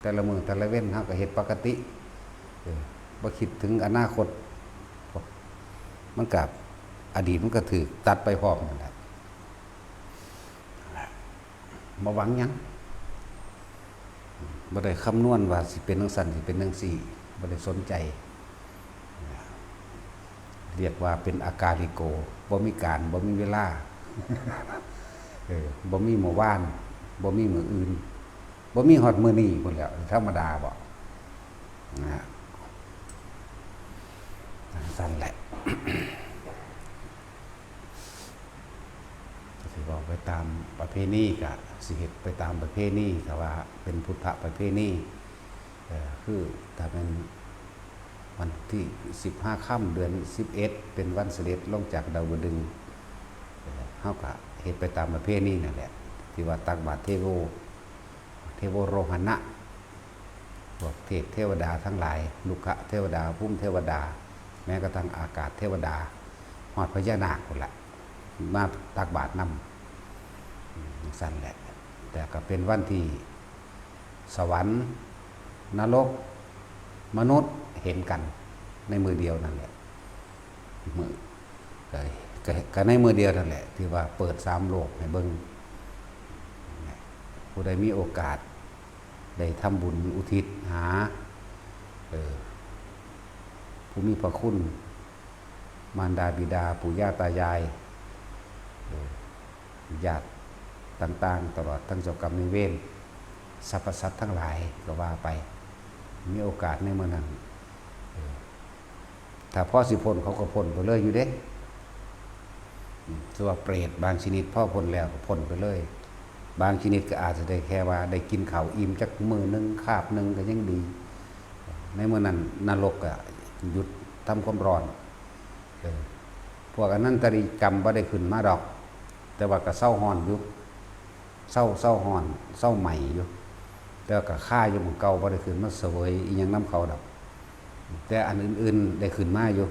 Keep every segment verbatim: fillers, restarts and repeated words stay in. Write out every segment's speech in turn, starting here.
แต่ละมื้อแต่ละเว็นเฮาก็เฮ็ดปกติ เออ บ่คิดถึงอนาคต มันก็ อดีตมันก็ถูกตัดไปพร้อมนั่นแหละ บ่หวังหยัง บ่ได้คำนวณว่าสิเป็นจั่งซั้น สิเป็นจั่งซี้ บ่ได้สนใจ เรียกว่าเป็นอากาลิโก บ่มีการ บ่มีเวลา เออ บ่มีมื้อวาน บ่มีมื้ออื่น บ่มีฮอดมื้อนี้พู้นแหล้ว ธรรมดาบ่ นะฮะ จั่งซั้นแหละ ก็สิเว้าไปตามประเพณี ก็สิเฮ็ดไปตามประเพณี ถ้าว่าเป็นพุทธประเพณี เอ่อ คือถ้าเป็นวันที่สิบห้าค่ำเดือนสิบเอ็ด เป็นวันเสด็จลงจากดาวดึงส์ เอ่อ เฮาก็เฮ็ดไปตามประเพณีนั่นแหละ ที่ว่าตักบาตรเทโว เทโวโรหณะ พวกเทพเทวดาทั้งหลาย รุกขเทวดา ภูมิเทวดา แม้กระทั่งอากาศเทวดา ฮอดพญานาคพู้นละ มาตักบาตรนำ อืม จั่งซั้นแหละ แต่ก็เป็นวันที่สวรรค์ นรก มนุษย์เห็นกันในมื้อเดียวนั่นแหละ มื้อ ก็ ก็ ก็ในมื้อเดียวนั่นแหละ ที่ว่าเปิดสามโลกให้เบิ่ง ผู้ใดมีโอกาสได้ทำบุญอุทิศหา เออ ผู้มีพระคุณ มารดาบิดา ปู่ย่าตายาย เออ ญาติต่างๆ ตลอดทั้งเจ้ากรรมนายเวร สรรพสัตว์ทั้งหลายก็ว่าไป มีโอกาสในมื้อนั้น เออ ถ้าพอสิพ้นเขาก็พ้นไปเลยอยู่เด้ อืม แต่ว่าเปรตบางชนิดพอพ้นแล้วก็พ้นไปเลย บางชนิดก็อาจจะได้แค่ว่าได้กินข้าวอิ่มจักมื้อหนึ่ง คาบหนึ่งก็ยังดี ในมื้อนั้นนรกก็หยุดทำความร้อน เออ พวกอนันตริยกรรมบ่ได้ขึ้นมาดอก แต่ว่าก็เซาฮ้อนอยู่ เซา เซาฮ้อน เซาไหม้อยู่ แต่ว่าก็คาอยู่หม่องเก่า บ่ได้ขึ้นมาเสวยอิหยังนำเขาดอก แต่อันอื่นๆได้ขึ้นมาอยู่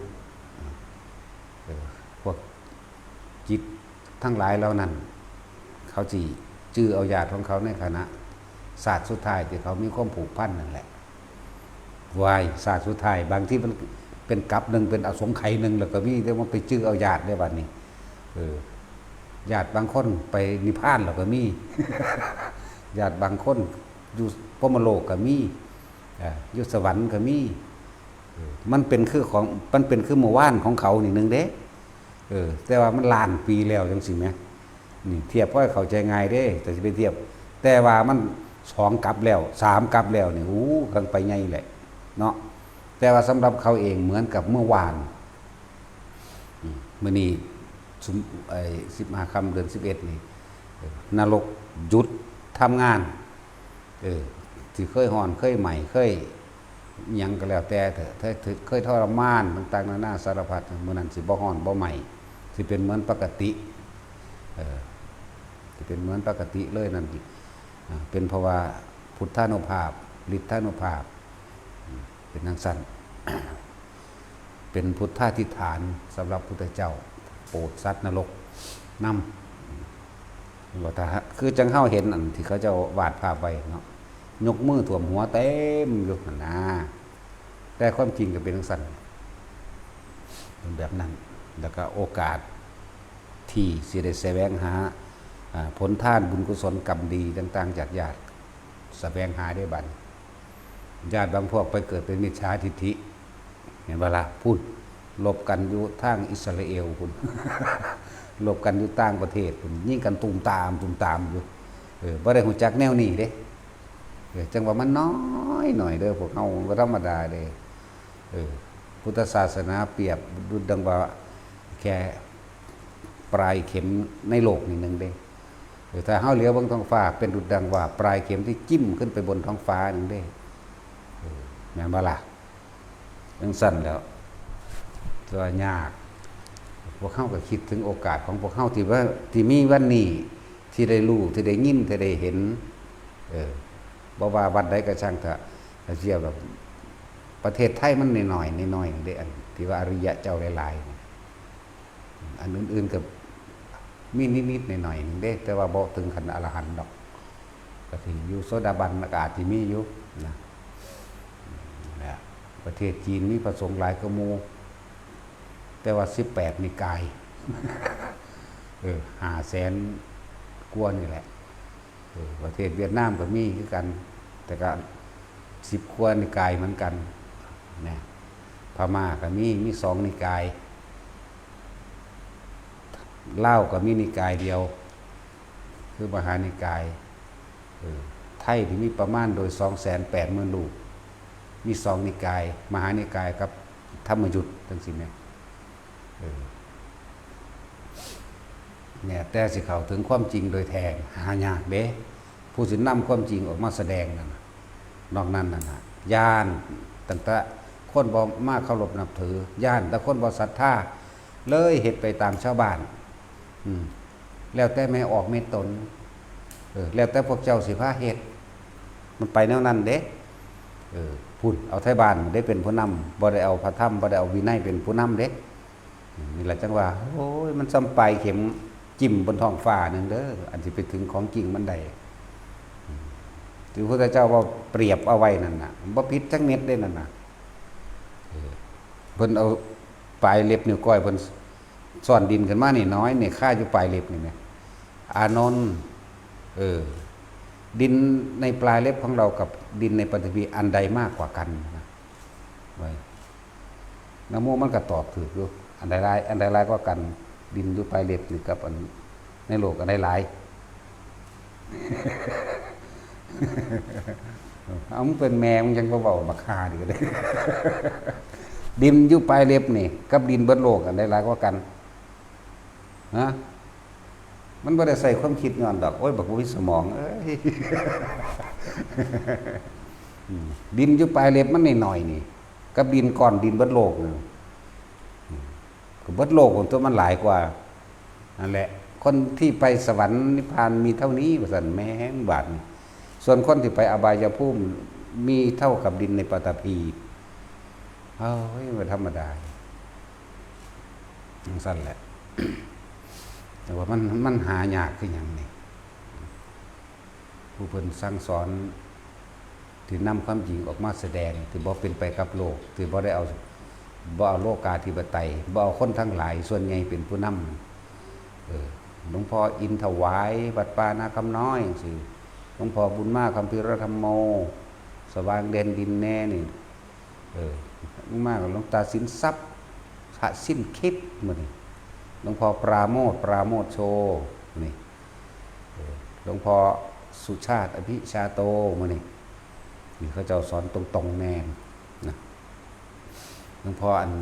เออ พวกจิตทั้งหลายเหล่านั้น เขาสิจื่อเอาญาติของเขาในขณะชาติสุดท้ายที่เขามีความผูกพันนั่นแหละ วาย ชาติสุดท้าย บางทีมันเป็นกัปหนึ่ง เป็นอสงไขยหนึ่ง แล้วก็มี แต่ว่าไปจื่อเอาญาติได้บัดนี้ เออ ญาติบางคนไปนิพพานแล้วก็มี ญาติบางคนอยู่พรหมโลกก็มี อ่า อยู่สวรรค์ก็มี เออ มันเป็นคือของ มันเป็นคือเมื่อวานของเขานี่หนึ่งเด้ เออ แต่ว่ามันล้านปีแล้วจั่งซี้แหม นี่เทียบพอให้เข้าใจง่ายเด้ แต่สิไปเทียบ แต่ว่ามันสองกัปแล้ว สามกัปแล้วนี่ โอ้ กำลังไปใหญ่แหละ เนาะ แต่ว่าสำหรับเขาเองเหมือนกับเมื่อวาน อืม มื้อนี้ ซุม ไอ้ สิบห้าค่ำเดือนสิบเอ็ดนี่ เออ นรกหยุดทำงาน เออ ที่เคยฮ้อน เคยไหม้ เคยหยังก็แล้วแต่เถอะ เคย เคยทรมานต่างๆ นานาสารพัด มื้อนั้นสิบ่ฮ้อนบ่ไหม้ สิเป็นเหมือนปกติ เออ สิเป็นเหมือนปกติเลยนั่น อ่า เป็นเพราะว่าพุทธานุภาพ ฤทธานุภาพ อืม เป็นจั่งซั้น เป็นพุทธาธิษฐานสำหรับพุทธเจ้า โปรดสัตว์นรกนำ ว่าถ้า คือจั่งเฮาเห็นอันที่เขาเจ้าวาดภาพไว้เนาะ ยกมือท่วมหัวเต็มอยู่หั่นนะ แต่ความจริงก็เป็นจั่งซั้น เป็นแบบนั้น แล้วก็โอกาสที่สิได้แสวงหา อ่า ผลทานบุญกุศลกรรมดีต่างๆ จากญาติ แสวงหาได้บัด ญาติบางพวกไปเกิดเป็นมิจฉาทิฏฐิ เห็นบ่ล่ะ พุ้น รบกันอยู่ทางอิสราเอลพุ้น รบกันอยู่ต่างประเทศพุ้น ยิงกันตูมตาม ตูมตามอยู่ เออ บ่ได้ฮู้จักแนวนี้เด้ เออ จั่งว่ามันน้อยหน่อยเด้อ พวกเฮาบ่ธรรมดาเด้ เออ พุทธศาสนาเปรียบดุจดังว่าแค่ปลายเข็มในโลกนี่หนึ่งเด้ เออ ถ้าเฮาเหลียวเบิ่งท้องฟ้า เป็นดุจดังว่าปลายเข็มที่จิ้มขึ้นไปบนท้องฟ้าหนึ่งเด้ เออ แม่นบ่ล่ะ? จั่งซั้นแหล้ว แต่ว่ายาก พวกเฮาก็คิดถึงโอกาสของพวกเฮาที่ว่า ที่มีวันนี้ ที่ได้รู้ ที่ได้ยิน ที่ได้เห็น เออ บ่ว่าวัดใดก็ช่างเถาะ เทียบแบบ ประเทศไทยมันน้อยๆ น้อยๆ เด้ อันที่ว่าอริยะเจ้าหลายๆ นี่ อันอื่นๆ ก็มีนิดๆ หน่อยๆ หนึ่งเด้ แต่ว่าบ่ถึงขั้นอรหันต์ดอก ก็สิอยู่โสดาบันก็อาจสิมีอยู่ นะ นะ ประเทศจีนมีพระสงฆ์หลายกว่าหมู่ แต่ว่าสิบแปดนิกาย เออ ห้าแสนกว่านี่แหละ เออ ประเทศเวียดนามก็มีคือกัน แต่ก็สิบกว่านิกายเหมือนกัน นะ พม่าก็มี มีสองนิกาย ลาวก็มีนิกายเดียว คือมหานิกาย เออ ไทยนี่มีประมาณโดย สองแสนแปดหมื่น รูป มีสองนิกาย มหานิกายกับธรรมยุตจังซี้แหม เออ เนี่ย แต่สิเข้าถึงความจริงโดยแท้ หายากเด้ ผู้สินำความจริงออกมาแสดงนั่นน่ะ นอกนั้นนั่นน่ะ ย้านตั้งแต่คนบ่มาเคารพนับถือ ย้านแต่คนบ่ศรัทธา เลยเฮ็ดไปตามชาวบ้าน อืม แล้วแต่แม่ออกแม่ตน เออ แล้วแต่พวกเจ้าสิพาเฮ็ด มันไปแนวนั้นเด้ เออ พุ้น เอาไทบ้านได้เป็นผู้นำ บ่ได้เอาพระธรรม บ่ได้เอาวินัยเป็นผู้นำเด้ อืม นี่ล่ะจั่งว่า โอ้ย มันส่ำปลายเข็มจิ้มบนท้องฟ้าหนึ่งเด้อ อันสิไปถึงของจริงมันได้ อืม ที่พระพุทธเจ้าว่าเปรียบเอาไว้นั่นน่ะ บ่ผิดจักเม็ดเด้นั่นน่ะ เออ เพิ่นเอาปลายเล็บนิ้วก้อยเพิ่นซ่อนดินขึ้นมานี่น้อยนี่ คาอยู่ปลายเล็บนี่แหม อานนท์ เออ ดินในปลายเล็บของเรากับดินในปฐพีอันใดมากกว่ากันนะ ไว้ นะโมมันก็ตอบถูกอยู่ อันใดหลาย อันใดหลายกว่ากัน ดินอยู่ปลายเล็บนี่กับอันในโลกอันใดหลาย เอามึงเป็นแม่มึงยังบ่เว้าบักห่านี่ก็ได้ ดินอยู่ปลายเล็บนี่ กับดินเบิดโลกอันใดหลายกว่ากัน ฮะ มันบ่ได้ใส่ความคิดย้อนดอก โอ้ย บักบ่มีสมองเอ้ย อืม ดินอยู่ปลายเล็บมันน้อยๆนี่ กับดินก้อนดินเบิดโลกนี่ อืม ก็เบิดโลกของตัวมันหลายกว่า นั่นแหละ คนที่ไปสวรรค์นิพพานมีเท่านี้ ว่าซั่น แม่งบาดนี่ ส่วนคนที่ไปอบายภูมิมีเท่ากับดินในปฐพี เอ้ย บ่ธรรมดา จั่งซั่นแหละ แต่ว่ามัน มันหายากคือหยังนี่ ผู้เพิ่นสั่งสอน ที่นำความจริงออกมาแสดง ที่บ่เป็นไปกับโลก ที่บ่ได้เอา บ่เอาโลกาธิปไตย บ่เอาคนทั้งหลายส่วนใหญ่เป็นผู้นำ เออ หลวงพ่ออินถวาย วัดป่านาคำน้อยจั่งซี้ หลวงพ่อบุญมา คัมภีรธรรมโม สว่างแดนดินแน่นี่ เออ หลวงมากับหลวงตาสินทรัพย์ พระสิ้นคิดมื้อนี้ หลวงพ่อปราโมทย์ ปราโมทย์โช นี่ เออ หลวงพ่อสุชาติ อภิชาโต มื้อนี้ นี่เขาเจ้าสอนตรงๆแน่นะ หลวงพ่ออัน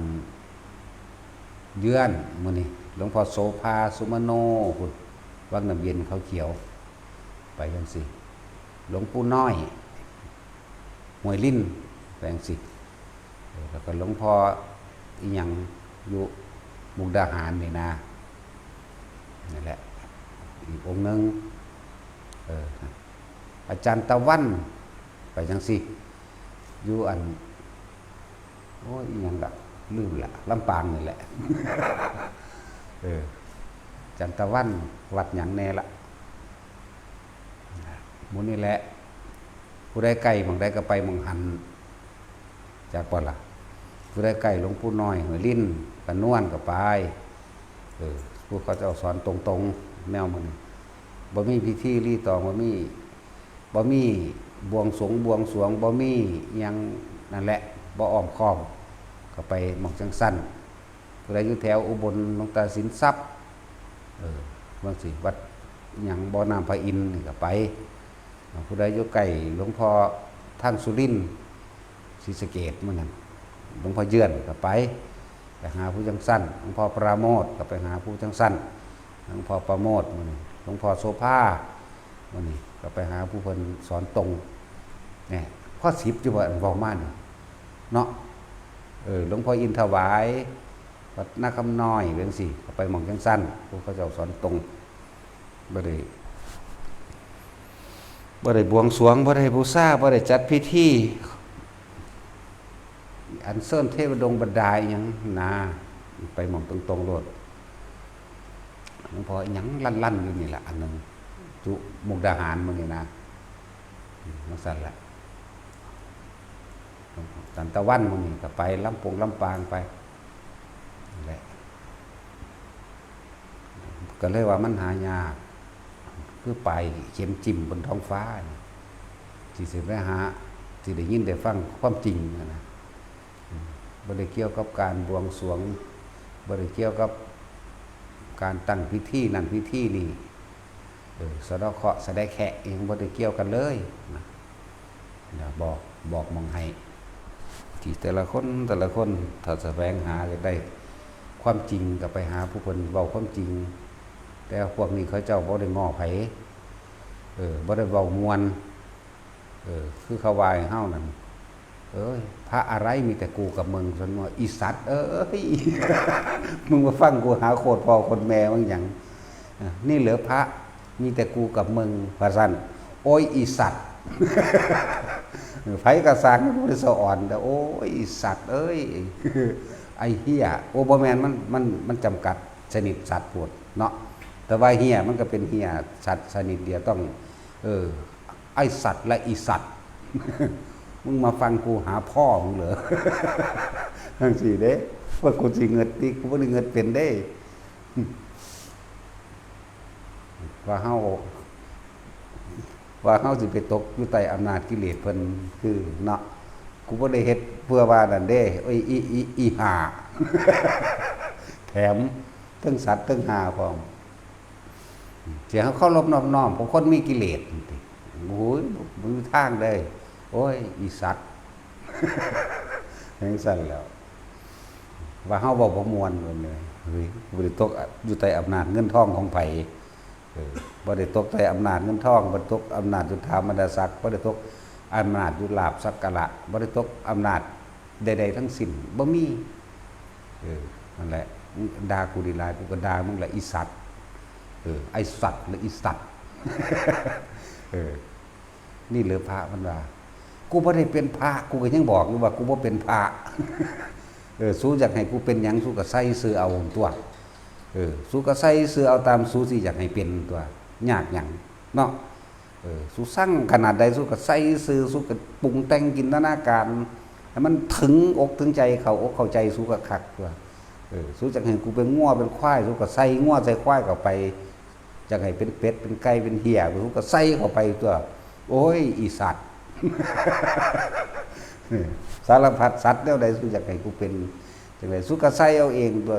เยือน มื้อนี้ หลวงพ่อโสภา สุมโน พุ้น วังน้ำเย็นเขาเขียว ไปจั่งซี้ หลวงปู่น้อย ห้วยลิ้น ไปจั่งซี้ เออ แล้วก็หลวงพ่ออิหยังอยู่มุกดาหารนี่นะ นั่นแหละ อีกองค์หนึ่ง เออ อาจารย์ตะวัน ไปจั่งซี้ อยู่อัน โอ้ย อิหยังล่ะ ลืมละ ลำปางนี่แหละ เออ อาจารย์ตะวัน วัดหยังแน่ละ หมู่นี่แหละ ผู้ใดใกล้หม่องใดก็ไปหม่องหั้น จักบ่ล่ะ ผู้ใดใกล้หลวงปู่น้อย ห้วยลิ้น กระนวนก็ไป เออ ผู้เขาเจ้าสอนตรงๆ แนวมื้อนี้ บ่มีพิธีรีตอง บ่มี บ่มีบวงสรวง บวงสรวง บ่มีอิหยังนั่นแหละ บ่อ้อมค้อม ก็ไปหม่องจั่งซั่น ผู้ใดอยู่แถวอุบล หลวงตาสินทรัพย์ เออ จั่งซี้ วัดหยัง บ่อน้ำพระอินทร์นี่ก็ไป ผู้ใดอยู่ใกล้หลวงพ่อทางสุรินทร์ ศรีสะเกษมื้อนั้น หลวงพ่อเยือนก็ไป ไปหาผู้จั่งซั่น หลวงพ่อปราโมทย์ก็ไปหาผู้จั่งซั่น หลวงพ่อประโมทย์มื้อนี้ หลวงพ่อโสภามื้อนี้ก็ไปหาผู้เพิ่นสอนตรง เนี่ย พอสิบอยู่บ่ อันเว้ามานี่ เนาะ เออ หลวงพ่ออินถวาย วัดนาคำน้อย จั่งซี้ ก็ไปหม่องจั่งซั่น ผู้เขาเจ้าสอนตรง บ่ได้ บ่ได้บวงสรวง บ่ได้บูชา บ่ได้จัดพิธี อัญเชิญเทวดงบรรดาอิหยังนะ ไปหม่องตรงๆโลด หลวงพ่ออิหยังลั่นๆอยู่นี่ล่ะ อันหนึ่ง จุมุกดาหารมื้อนี้นะ อืม จั่งซั่นล่ะ ตันตะวันหมู่นี้ก็ไปลำปงลำปางไปนั่นแหละ ก็เลยว่ามันหายาก คือปลายเข็มจิ้มบนท้องฟ้านี่ ที่สิไปหา ที่ได้ยินได้ฟังความจริงนะนะ อืม บ่ได้เกี่ยวกับการบวงสรวง บ่ได้เกี่ยวกับการตั้งพิธีนั่นพิธีนี่ เออ สะเดาะเคราะห์สะแดะแคะอิหยังบ่ได้เกี่ยวกันเลยนะ นะ บอก บอกหม่องให้ ที่แต่ละคน แต่ละคน ถ้าแสวงหาอยากได้ความจริงก็ไปหาผู้เพิ่นเว้าความจริง แต่พวกนี้เขาเจ้าบ่ได้ง้อไผ เออ บ่ได้เว้าม่วน เออ คือเขาว่าให้เฮานั่น เอ้ย พระอะไรมีแต่กูกับมึง ซั่นว่า อีสัตว์เอ้ย มึงมาฟังกูหาโคตรพ่อโคตรแม่มึงหยัง อ่ะ นี่เหรอพระ มีแต่กูกับมึง ว่าซั่น โอ้ย อีสัตว์ ไผกะซ่าง ผู้ใดสะอ่อน แต่ โอ้ย อีสัตว์เอ้ย ไอ้เหี้ย โอ้ บ่แม่น มัน มัน มันจำกัดชนิดสัตว์โพดเนาะ แต่ว่าเหี้ยมันก็เป็นเหี้ยสัตว์ชนิดเดียว ต้อง เออ ไอ้สัตว์และอีสัตว์ มึงมาฟังกูหาพ่อมึงเหรอ จั่งซี้เด้ ว่ากูสิเงิดติ กูบ่ได้เงิดเป็นเด้ ว่าเฮา ว่าเฮาสิไปตกอยู่ใต้อำนาจกิเลสเพิ่น คือเนาะ กูบ่ได้เฮ็ดเพื่อว่านั่นเด้ โอ้ย อี อี อีห่า แถมเทิงสัตว์เทิงห่าพร้อม สิเฮาเคารพนอบน้อมของคนมีกิเลสนั่นติ โอ้ย บ่มีทางเลย โอ้ย อีสัตว์ จั่งซั้นแหล้ว ว่าเฮาเว้าบ่ม่วนเพิ่นเลย เฮ้ย บ่ได้ตกอยู่ใต้อำนาจเงินทองของไผ เออ บ่ได้ตกใต้อำนาจเงินทอง บ่ได้ตกอำนาจยศถาบรรดาศักดิ์ บ่ได้ตกอำนาจยศลาภสักการะ บ่ได้ตกอำนาจใดๆทั้งสิ้น บ่มี เออ นั่นแหละ มึงด่ากูดีหลาย กูก็ด่ามึงแหละ อีสัตว์ เออ ไอ้สัตว์ หรืออีสัตว์ เออ นี่เหรอพระ มันว่า กูบ่ได้เป็นพระ กูก็ยังบอกอยู่ว่ากูบ่เป็นพระ เออ สูอยากให้กูเป็นหยัง สูก็ใส่ซื่อเอาตัว เออ สูก็ใส่ซื่อเอาตามสูสิอยากให้เป็นตัว ยากหยังเนาะ เออ สูซังขนาดใด สูก็ใส่ซื่อ สูก็ปรุงแต่งจินตนาการ ให้มันถึงอกถึงใจ เข้าอกเข้าใจสูคักๆตัว เออ สูอยากให้กูเป็นงัวเป็นควาย สูก็ใส่งัวใส่ควายเข้าไป อยากให้เป็นเป็ดเป็นไก่เป็นเหี้ย สูก็ใส่เข้าไปตัว โอ้ย อีสัตว์ สารพัดสัตว์แนวใด สูอยากให้กูเป็นจั่งใด สูก็ใส่เอาเองตัว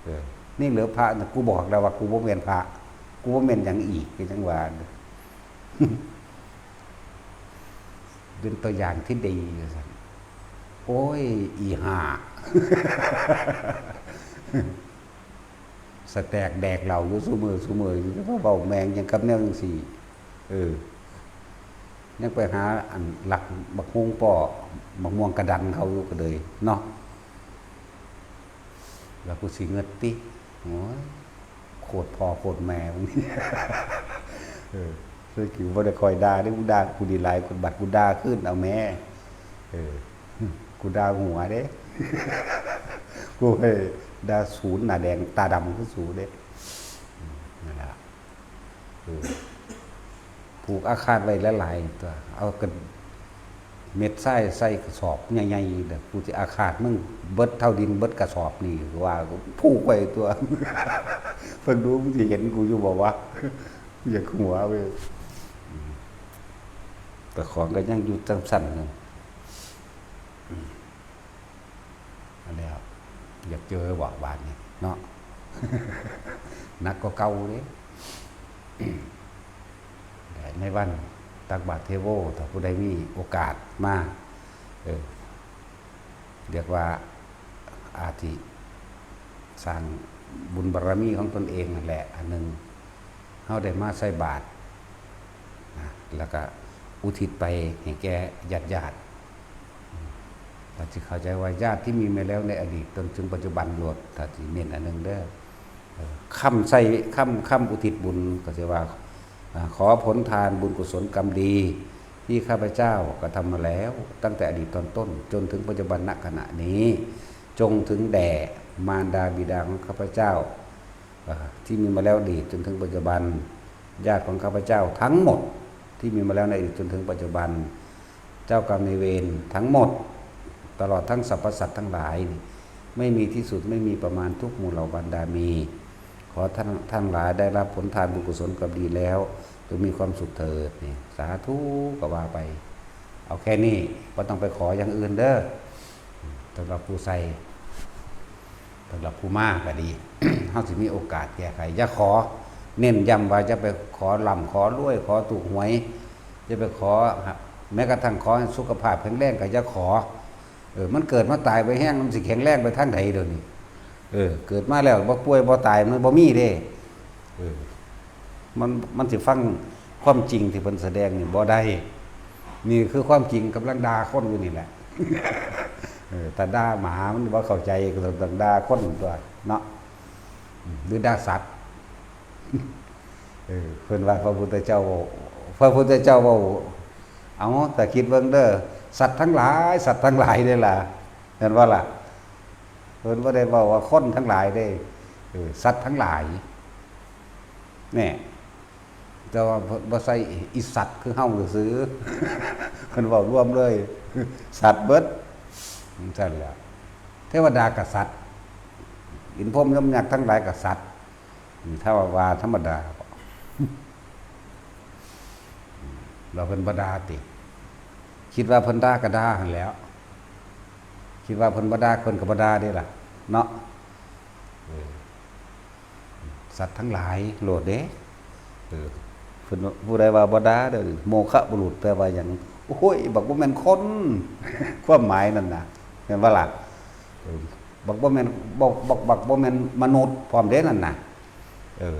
เออ นี่เหรอพระ กูบอกแล้วว่ากูบ่แม่นพระ กูบ่แม่นหยังอีก คือจั่งว่า เป็นตัวอย่างที่ดีว่าซั่น โอ้ย อีห่า สแตกแดกเหล้าอยู่ซุมื้อซุมื้อ อยู่ จะมาเว้าแม่งหยังกับแนวจั่งซี้ เออ ยังไปหาอันลักบักฮุ่งป้อ บักม่วงกะดันเขาอยู่ก็เลยเนาะ แล้วกูสิเงิดติ โอ้ย โคตรพ่อโคตรแม่มึง เออ เรื่องกูบ่ได้คอยด่าเด้ กูด่ากูดีหลาย กูบัดกูด่าคืนเอาแม่ เออ กูด่าหัวเด้ กูให้ด่าศูนย์หน้าแดงตาดำคือสูเด้ อืม นั่นแหละ เออ ผูกอาคาตไว้หลายๆตัว เอากัน เม็ดทรายใส่กระสอบใหญ่ๆ เด้อ กูสิอาฆาตมึงเบิดเท่าดินเบิดกระสอบนี่ ว่าผูกไว้ตัว เพิ่นดูมึงสิเห็นกูอยู่บ่วะ อยากหัวเว้ย อืม แต่ของก็ยังอยู่จั่งซั่นนั่น อืม อันแล้ว อยากเจอบ่บาดนี้เนาะ หนักกว่าเก่าเด้ ในวันตักบาตรเทโว ถ้าผู้ใดมีโอกาสมา เออ เรียกว่าอาทิสร้างบุญบารมีของตนเองนั่นแหละ อันหนึ่ง เฮาได้มาใส่บาตรนะ แล้วก็อุทิศไปให้แก่ญาติๆ อืม อาจสิเข้าใจว่าญาติที่มีมาแล้วในอดีตจนถึงปัจจุบันโลด ถ้าสิเน้นอันหนึ่งเด้อ เอ่อ คำใส่ คำ คำอุทิศบุญก็สิว่า อ่า ขอผลทานบุญกุศลกรรมดี ที่ข้าพเจ้ากระทำมาแล้ว ตั้งแต่อดีตตอนต้นจนถึงปัจจุบันณขณะนี้ จงถึงแด่มารดาบิดาของข้าพเจ้า อ่า ที่มีมาแล้วอดีตจนถึงปัจจุบัน ญาติของข้าพเจ้าทั้งหมดที่มีมาแล้วในอดีตจนถึงปัจจุบัน จ เจ้ากรรมนายเวรทั้งหมด ตลอดทั้งสรรพสัตว์ทั้งหลายนี่ ไม่มีที่สุด ไม่มีประมาณ ทุกหมู่เหล่าบรรดามี ขอท่านทั้งหลายได้รับผลทานบุญกุศลกรรมดีแล้ว จงมีความสุขเถิดนี่ สาธุก็ว่าไป เอาแค่นี้ บ่ต้องไปขออย่างอื่นเด้อ สำหรับผู้ใส่ สำหรับผู้มาก็ดี เฮาสิมีโอกาสแก้ไข อย่าขอ เน้นย้ำว่าอย่าไปขอร่ำขอรวย ขอถูกหวย อย่าไปขอ แม้กระทั่งขอให้สุขภาพแข็งแรงก็อย่าขอ เออ มันเกิดมาตายไปแฮง มันสิแข็งแรงไปทางใดเดี๋ยวนี้ เออ เกิดมาแล้วบ่ป่วยบ่ตาย มันบ่มีเด้ เออ มัน มันสิฟังความจริงที่เพิ่นแสดงนี่บ่ได้ นี่คือความจริง กำลังด่าคนอยู่นี่แหละ เออ ถ้าด่าหมามันบ่เข้าใจก็ต้องด่าคนตัวเนาะ หรือด่าสัตว์ เออ เพิ่นว่าพระพุทธเจ้าเว้า พระพุทธเจ้าเว้า เอา แต่คิดเบิ่งเด้อ สัตว์ทั้งหลาย สัตว์ทั้งหลายเด้ล่ะ เห็นบ่ล่ะ เพิ่นบ่ได้เว้าว่าคนทั้งหลายเด้ เออ สัตว์ทั้งหลาย เนี่ย แต่ว่าบ่ใส่อีสัตว์คือเฮาซื่อๆ เพิ่นเว้ารวมเลย สัตว์เบิด จั่งซั่นแหละ เทวดาก็สัตว์ อินทร์พรหมยมยักษ์ทั้งหลายก็สัตว์ ถ้าว่าธรรมดา เราเพิ่นบ่ด่าติ คิดว่าเพิ่นด่าก็ด่าหั่นแหล้ว คิดว่าเพิ่นบ่ด่า เพิ่นก็บ่ด่าเด้ล่ะ เนาะ เออ สัตว์ทั้งหลายโลดเด้ เออ เพิ่น ผู้ใดว่าบ่ด่าเด้อ โมฆะบุรุษแปลว่าหยัง โอ้ย บักบ่แม่นคน ความหมายนั่นน่ะ แม่นบ่ล่ะ เออ บักบ่แม่น บัก บัก บักบ่แม่นมนุษย์พร้อมเด้นั่นน่ะ เออ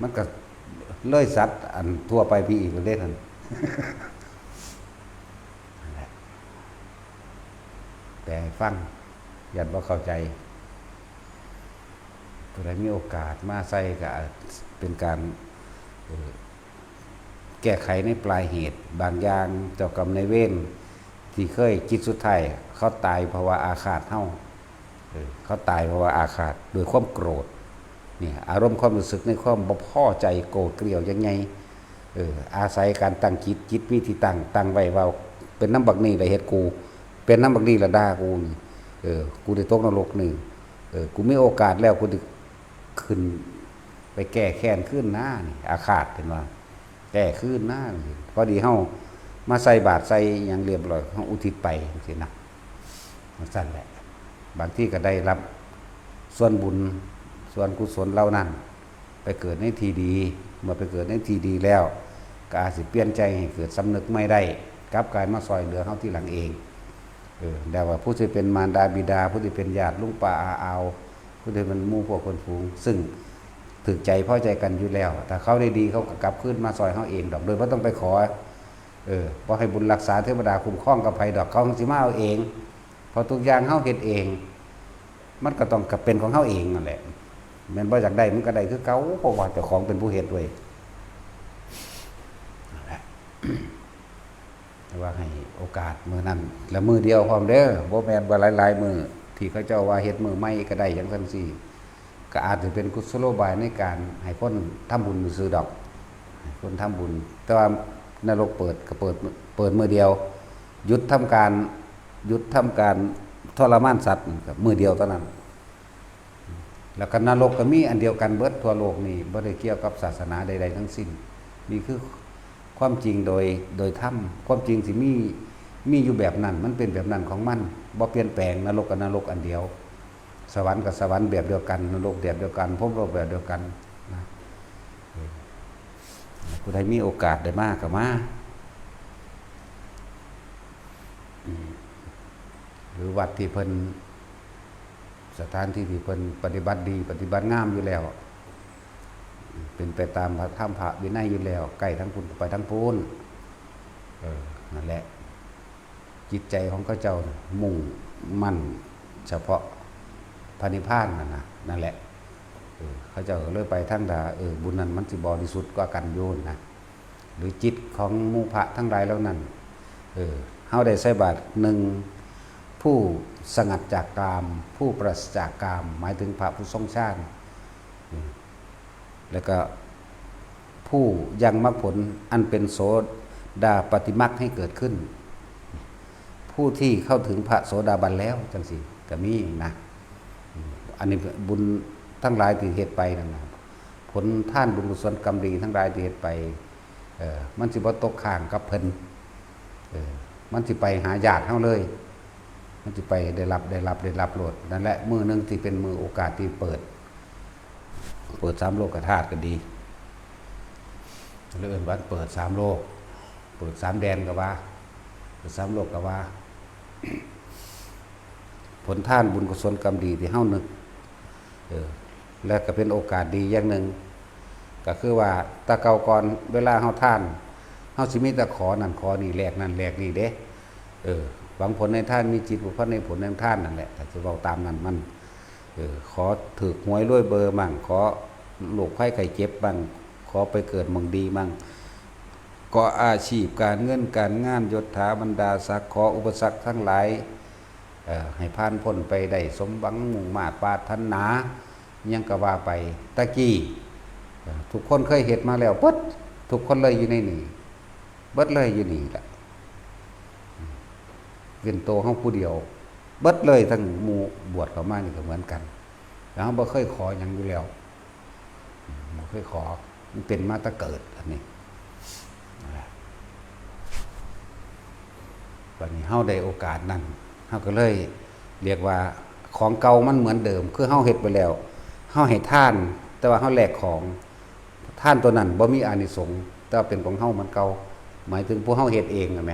มันก็เลยสัตว์อันทั่วไปไปอีกเด้นั่น นั่นแหละ แปลให้ฟัง ย้านบ่เข้าใจ ผู้ใดมีโอกาสมาใส่ก็เป็นการ เอ่อ แก้ไขในปลายเหตุ บางอย่างเจ้ากรรมนายเวรที่เคยจิตสุดท้าย เขาตายเพราะว่าอาฆาตเฮา เออ เขาตายเพราะว่าอาฆาตด้วยความโกรธ เนี่ย อารมณ์ความรู้สึกในความบ่พอใจโกรธเกลียวยังไง เออ อาศัยการตั้งจิต จิตมีที่ตั้ง ตั้งไว้ว่า เป็นนำบักนี่แหละเฮ็ดกู เป็นนำบักนี่แหละด่ากูนี่ เออ กูได้ตกนรกนี่ เออ กูมีโอกาสแล้ว กูได้ขึ้นไปแก้แค้นคืนนะนี่ อาฆาตเพิ่นว่า แก้คืนนะ พอดีเฮามาใส่บาตรใส่หยังเรียบร้อย เฮาอุทิศไปจั่งซี้นะ จั่งซั่นแหละ บางทีก็ได้รับส่วนบุญ ส่วนกุศลเหล่านั้น ไปเกิดในที่ดี เมื่อไปเกิดในที่ดีแล้ว ก็อาจสิเปลี่ยนใจให้เกิดสำนึกใหม่ได้ กลับกลายมาซ่อยเหลือเฮาทีหลังเอง เออ แต่ว่าผู้ที่เป็นมารดาบิดา ผู้ที่เป็นญาติลุงป้าอาอาว ผู้ที่เป็นหมู่พวกเพื่อนฝูง ซึ่งถืกใจพอใจกันอยู่แล้ว ถ้าเขาได้ดี เขาก็กลับคืนมาซ่อยเฮาเองดอก โดยบ่ต้องไปขอ เออ บ่ให้บุญรักษาเทวดาคุ้มครองกับไผดอก เขาสิมาเอาเอง เพราะทุกอย่างเฮาเฮ็ดเอง มันก็ต้องกลับเป็นของเฮาเองนั่นแหละ แม่นบ่อยากได้มันก็ได้คือเก่า เพราะว่าเจ้าของเป็นผู้เฮ็ดเว้ย นั่นแหละ แต่ว่าให้โอกาสมื้อนั้น และมื้อเดียวพร้อมเด้อ บ่แม่นว่าหลายๆมื้อ ที่เขาเจ้าว่าเฮ็ดมื้อใหม่ก็ได้จั่งซั่นซี้ ก็อาจจะเป็นกุศโลบายในการให้คนทำบุญซื่อดอก ให้คนทำบุญ แต่ว่านรกเปิดก็เปิด เปิดมื้อเดียว หยุดทำการ หยุดทำการทรมานสัตว์ก็มื้อเดียวเท่านั้น แล้วก็นรกก็มีอันเดียวกันเบิดทั่วโลกนี่ บ่ได้เกี่ยวกับศาสนาใดๆทั้งสิ้น นี่คือความจริงโดย โดยธรรม ความจริงสิมี มีอยู่แบบนั้น มันเป็นแบบนั้นของมัน บ่เปลี่ยนแปลง นรกกับนรกอันเดียว สวรรค์กับสวรรค์แบบเดียวกัน นรกแบบเดียวกัน พรหมโลกแบบเดียวกันนะ เออ ผู้ใดมีโอกาสได้มาก็มา อืม หรือวัดที่เพิ่น สถานที่ที่เพิ่นปฏิบัติดี ปฏิบัติงามอยู่แล้ว เป็นไปตามพระธรรมพระวินัยอยู่แล้ว ใกล้ทั้งพุ้นไปทั้งพุ้น เออ นั่นแหละ จิตใจของเขาเจ้าน่ะมุ่งมั่นเฉพาะพระนิพพานนั่นนะ นั่นแหละ เออ เขาเจ้าก็เลยไปทางดา เออ บุญนั้นมันสิบริสุทธิ์กว่ากันอยู่นะ หรือจิตของหมู่พระทั้งหลายเหล่านั้น เออ เฮาได้ใส่บาตรหนึ่ง ผู้สงัดจากกาม ผู้ปราศจากกาม หมายถึงพระผู้ทรงฌาน อืม แล้วก็ผู้ยังมรรคผลอันเป็นโส ดาปฏิมรรคให้เกิดขึ้น ผู้ที่เข้าถึงพระโสดาบันแล้วจังซี่ก็มีนะ อืม อันนี้บุญทั้งหลายที่เฮ็ดไปนั่นนะ ผลทานบุญกุศลกรรมดีทั้งหลายที่เฮ็ดไป เออ มันสิบ่ตกค้างกับเพิ่น เออ มันสิไปหาญาติเฮาเลย มันสิไปได้รับ ได้รับ ได้รับโลด นั่นแหละ มื้อหนึ่งที่เป็นมื้อโอกาสที่เปิด เปิดสามโลกธาตุก็ดี หรือเอิ้นว่าเปิดสามโลก เปิดสามแดนก็ว่า เปิดสามโลกก็ว่า ผลทานบุญกุศลกรรมดีที่เฮานึก เออ และก็เป็นโอกาสดีอย่างหนึ่ง ก็คือว่าแต่เก่าก่อนเวลาเฮาทาน เฮาสิมีแต่ขอนั่นขอนี่ แลกนั่นแลกนี่เด้ เออ หวังผลในทาน มีจิตผูกพันในผลในทานนั่นแหละ ถ้าสิเว้าตามนั้นมัน เออ ขอถืกหวยรวยเบอร์มั่ง ขอโรคภัยไข้เจ็บมั่ง ขอไปเกิดหม่องดีมั่ง ขออาชีพการเงินการงาน ยศถาบรรดาศักดิ์ ขออุปสรรคทั้งหลาย เอ่อ ให้ผ่านพ้นไปได้สมหวังมุ่งมาดปรารถนา หยังก็ว่าไป ตะกี้ เอ่อ ทุกคนเคยเฮ็ดมาแล้วเบิด ทุกคนเลยอยู่ในนี่ เบิดเลยอยู่นี่แหละ เว้นโตเฮาผู้เดียว เบิดเลยทั้งหมู่บวชเข้ามานี่ก็เหมือนกัน แล้วเฮาบ่เคยขอหยังอยู่แล้ว บ่เคยขอ มันเป็นมาแต่เกิดอันนี้ บัดนี้เฮาได้โอกาสนั้น เฮาก็เลยเรียกว่าของเก่ามันเหมือนเดิม คือเฮาเฮ็ดไปแล้ว เฮาให้ทาน แต่ว่าเฮาแลกของ ทานตัวนั้นบ่มีอานิสงส์ แต่ว่าเป็นของเฮาเหมือนเก่า หมายถึงผู้เฮาเฮ็ดเองน่ะแหม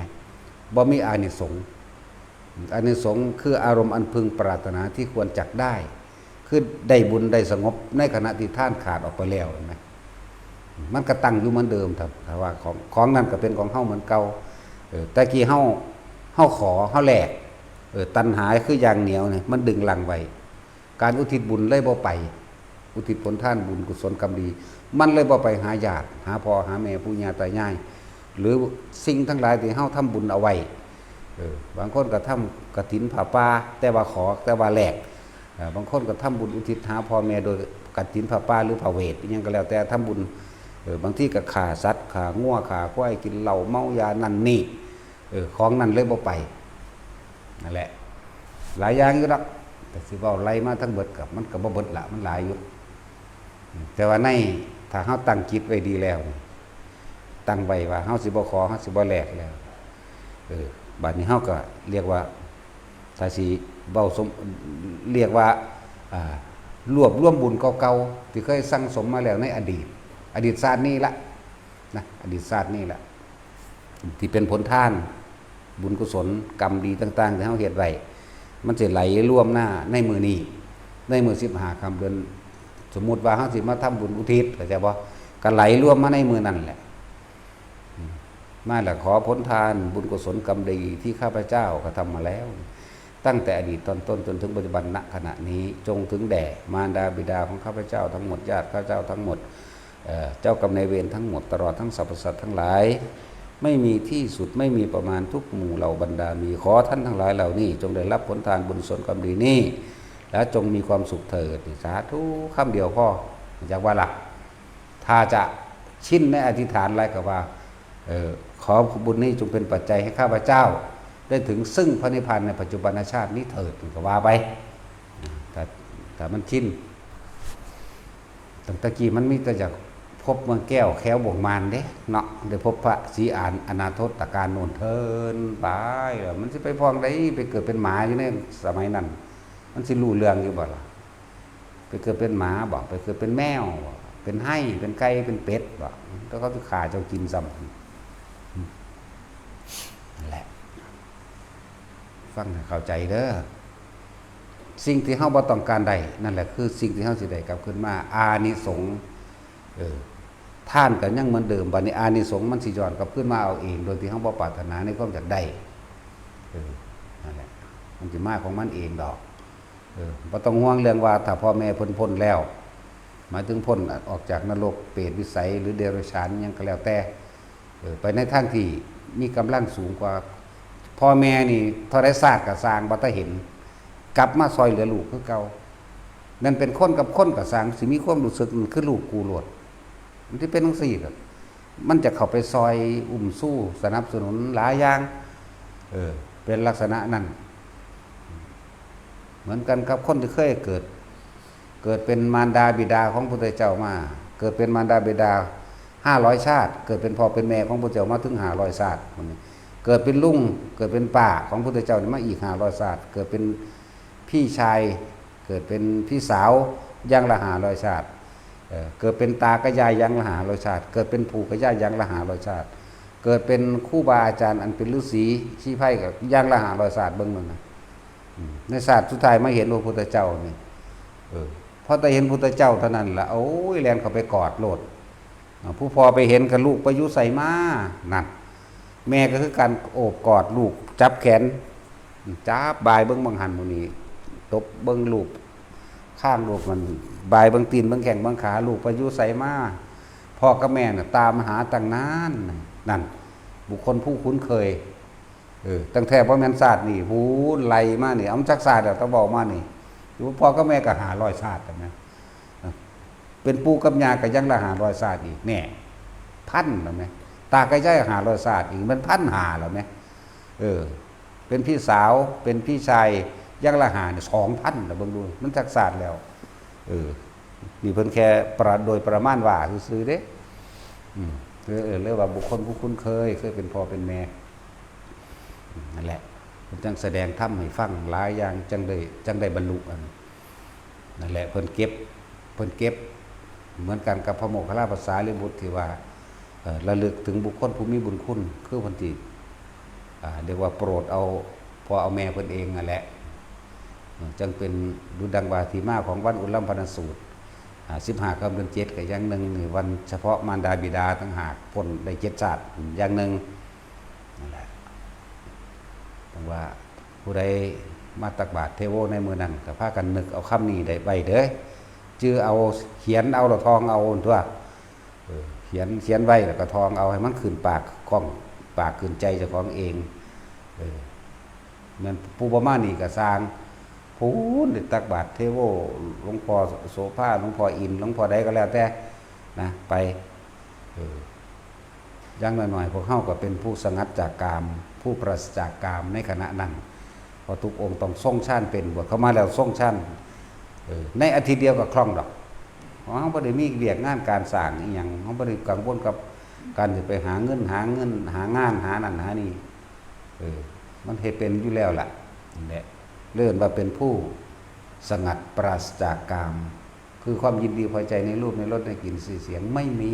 บ่มีอานิสงส์ อานิสงส์คืออารมณ์อันพึงปรารถนาที่ควรจักได้ คือได้บุญได้สงบในขณะที่ทานขาดออกไปแล้ว เห็นไหม มันก็ตั้งอยู่เหมือนเดิม ถ้า ถ้าว่าของ ของนั้นก็เป็นของเฮาเหมือนเก่า เออ แต่กี้เฮา เฮาขอ เฮาแลก เออ ตัณหาคืออย่างเหนียวเนี่ย มันดึงรั้งไว้ การอุทิศบุญเลยบ่ไป อุทิศผลทานบุญกุศลกรรมดี มันเลยบ่ไปหาญาติ หาพ่อหาแม่ปู่ย่าตายาย หรือสิ่งทั้งหลายที่เฮาทำบุญเอาไว้ เออ บางคนก็ทำกฐินผ้าป่า แต่ว่าขอ แต่ว่าแลก เอ่อ บางคนก็ทำบุญอุทิศหาพ่อแม่โดยกฐินผ้าป่าหรือผ้าเวท อิหยังก็แล้วแต่ทำบุญ เออ บางทีก็ฆ่าสัตว์ ฆ่างัว ฆ่าควาย กินเหล้าเมายานั่นนี่ เออ ของนั่นเลยบ่ไป นั่นแหละ หลายอย่างอยู่ดอก แต่สิเว้าไล่มาทั้งเบิดก็ มันก็บ่เบิดละ มันหลายอยู่ แต่ว่าใน ถ้าเฮาตั้งจิตไว้ดีแล้ว ตั้งไว้ว่าเฮาสิบ่ขอ เฮาสิบ่แลกแล้ว เออ บัดนี้เฮาก็เรียกว่า ถ้าสิเว้าสม เรียกว่า อ่า รวบรวมบุญเก่าๆ ที่เคยสั่งสมมาแล้วในอดีต อดีตชาตินี้ละ นะ อดีตชาตินี้ละ ที่เป็นผลทาน บุญกุศลกรรมดีต่างๆ ที่เฮาเฮ็ดไว้ มันสิไหลรวมหน้าในมื้อนี้ ในมื้อสิบห้าค่ำเดือน สมมุติว่าเฮาสิมาทำบุญอุทิศ เข้าใจบ่ ก็ไหลรวมมาในมื้อนั้นแหละ อืม มาแล้วขอผลทานบุญกุศลกรรมดีที่ข้าพเจ้ากระทำมาแล้ว ตั้งแต่อดีตตอนต้นจนถึงปัจจุบัน ณ ขณะนี้ จงถึงแด่มารดาบิดาของข้าพเจ้าทั้งหมด ญาติข้าพเจ้าทั้งหมด เอ่อ เจ้ากรรมนายเวรทั้งหมด ตลอดทั้งสรรพสัตว์ทั้งหลาย ไม่มีที่สุด ไม่มีประมาณ ทุกหมู่เหล่าบรรดามี ขอท่านทั้งหลายเหล่านี้ จงได้รับผลทานบุญกุศลกรรมดีนี้ และจงมีความสุขเถิด นี่ สาธุคำเดียวพอ อยากว่าล่ะ ถ้าจะชินในอธิษฐานอะไรก็ว่า เออ ขอบุญนี้จงเป็นปัจจัยให้ข้าพเจ้า ได้ถึงซึ่งพระนิพพานในปัจจุบันชาตินี้เถิด ก็ว่าไป ถ้า ถ้ามันชิน ตั้งแต่กี้มันมีแต่อยากพบเมืองแก้วแคว้วบ่วงมานเด้เนาะ ได้พบพระศรีอานอนาถตการโน่นเทินไป แล้วมันสิไปพ้องใด ไปเกิดเป็นหมาอยู่ในสมัยนั้น มันสิรู้เรื่องอยู่บ่ล่ะ ไปเกิดเป็นหมาบ่ ไปเกิดเป็นแมวบ่ เป็นไฮ่ เป็นไก่ เป็นเป็ดบ่ แล้วเขาสิฆ่าเจ้ากินซ้ำ นั่นแหละ ฟังให้เข้าใจเด้อ สิ่งที่เฮาบ่ต้องการได้ นั่นแหละคือสิ่งที่เฮาสิได้กลับคืนมา อานิสงส์ เออ ทานก็ยังเหมือนเดิม บัดนี้อานิสงส์มันสิย้อนกลับคืนมาเอาเอง โดยที่เฮาบ่ปรารถนาในความอยากได้ เออ นั่นแหละ มันสิมาของมันเองดอก เออ บ่ต้องห่วงเรื่องว่าถ้าพ่อแม่เพิ่นพ้นแล้ว หมายถึงพ้นออกจากนรก เปรตวิสัย หรือเดรัจฉาน หยังก็แล้วแต่ เออ ไปในทางที่มีกำลังสูงกว่า พ่อแม่นี่เท่าใดชาติก็ซ่าง บ่ทันเห็น กลับมาซ่อยเหลือลูกคือเก่า นั่นเป็นคนกับคนก็ซ่าง สิมีความรู้สึกมันคือลูกกูโลด มันสิเป็นจั่งซี้ล่ะ มันจะเข้าไปซอยอุ้มสู้สนับสนุนหลายอย่าง เออ เป็นลักษณะนั้น เหมือนกันกับคนที่เคยเกิด เกิดเป็นมารดาบิดาของพุทธเจ้ามา เกิดเป็นมารดาบิดาห้าร้อยชาติ เกิดเป็นพ่อเป็นแม่ของพุทธเจ้ามาถึงห้าร้อยชาติ คนนี้ เกิดเป็นลุง เกิดเป็นป้าของพุทธเจ้านี่มาอีกห้าร้อยชาติ เกิดเป็นพี่ชาย เกิดเป็นพี่สาวอย่างละห้าร้อยชาติ เอ่อ เกิดเป็นตากับยายอย่างละห้าร้อยชาติ เกิดเป็นปู่กับย่าอย่างละห้าร้อยชาติ เกิดเป็นครูบาอาจารย์อันเป็นฤาษีชีไพรก็อย่างละห้าร้อยชาติ เบิ่งนั่นนะ อืม ในชาติสุดท้ายมาเห็นพระพุทธเจ้านี่ เออ พอแต่เห็นพุทธเจ้าเท่านั้นละ โอ้ย แล่นเข้าไปกอดโลด อ่า ผู้พ่อไปเห็นกับลูกไปอยู่ไสมา นั่น แม่ก็คือการโอบกอดลูก จับแขน จับบ่ายเบิ่งบังหันหมู่นี้ ตบเบิ่งลูก ข้างลูกมัน บ่ายเบิ่งตีนเบิ่งแข้งเบิ่งขา ลูกไปอยู่ไสมา พ่อกับแม่น่ะตามหาตั้งนาน นั่น บุคคลผู้คุ้นเคย เออ ตั้งแต่บ่แม่นชาตินี่ ผู้ไล่มานี่ เอาจักชาติแล้ว ตะเว้ามานี่ อยู่พ่อกับแม่ก็ห้าร้อยชาติแล้วแม่ เป็นปู่กับย่าก็ยังละห้าร้อยชาติอีก แน่ พันแล้วแม่ ตากับยายห้าร้อยชาติอีก มันพันห้าแล้วแม่ เออ เป็นพี่สาว เป็นพี่ชาย ยังละห้านี่ สองพันแล้ว เบิ่งดู มันจักชาติแล้ว เออ นี่เพิ่นแค่ประ โดยประมาณว่าซื่อๆเด้ อืม เออ เออ เรียกว่าบุคคลผู้คุ้นเคย เคยเป็นพ่อเป็นแม่ นั่นแหละ เพิ่นจังแสดงธรรมให้ฟังหลายอย่าง จังได้ จังได้บรรลุอัน นั่นแหละ เพิ่นเก็บ เพิ่นเก็บ เหมือนกันกับพระโมคคัลลาภาษาลิบุตรที่ว่า เอ่อ ระลึกถึงบุคคลผู้มีบุญคุณ คือเพิ่นที่ อ่า เรียกว่าโปรดเอาพ่อเอาแม่เพิ่นเองนั่นแหละ เอ่อ จังเป็นดุจดังว่าที่มาของวันอุลลัมพนสูตร อ่า สิบห้าค่ำเดือนเจ็ดก็อย่างหนึ่ง นี่วันเฉพาะมารดาบิดาต่างหาก พ้นได้เจ็ดชาติอย่างหนึ่ง นั่นแหละ จังว่าผู้ใดมาตักบาตรเทโวในมื้อนั้น ก็พากันนึกเอาคำนี้ได้ไว้เด้อ จื่อเอา เขียนเอา แล้วท่องเอาตั๊ว เออ เขียน เขียนไว้แล้วก็ท่องเอา ให้มันขึ้นปาก คล่องปากขึ้นใจเจ้าของเอง เออ แม่นผู้บ่มานี่ก็ซ่าง พู้นได้ตักบาตรเทโว หลวงพ่อโสภา หลวงพ่ออินทร์ หลวงพ่อใดก็แล้วแต่นะ ไป เออ อย่างน้อยๆ พวกเฮาก็เป็นผู้สงัดจากกาม ผู้ปราศจากกามในขณะนั้น เพราะทุกองค์ต้องทรงฌานเป็น บวชเข้ามาแล้วทรงฌาน เออ ในอาทิตย์เดียวก็คล่องดอก เพราะเฮาบ่ได้มีเวียกงานการสร้างอีหยัง เฮาบ่ได้กังวลกับการสิไปหาเงิน หาเงิน หางาน หานั่นหานี่ เออ มันเฮ็ดเป็นอยู่แล้วล่ะ นั่นแหละ เรียกว่าเป็นผู้สงัดปราศจากกาม คือความยินดีพอใจในรูป ในรส ในกลิ่น สี เสียง ไม่มี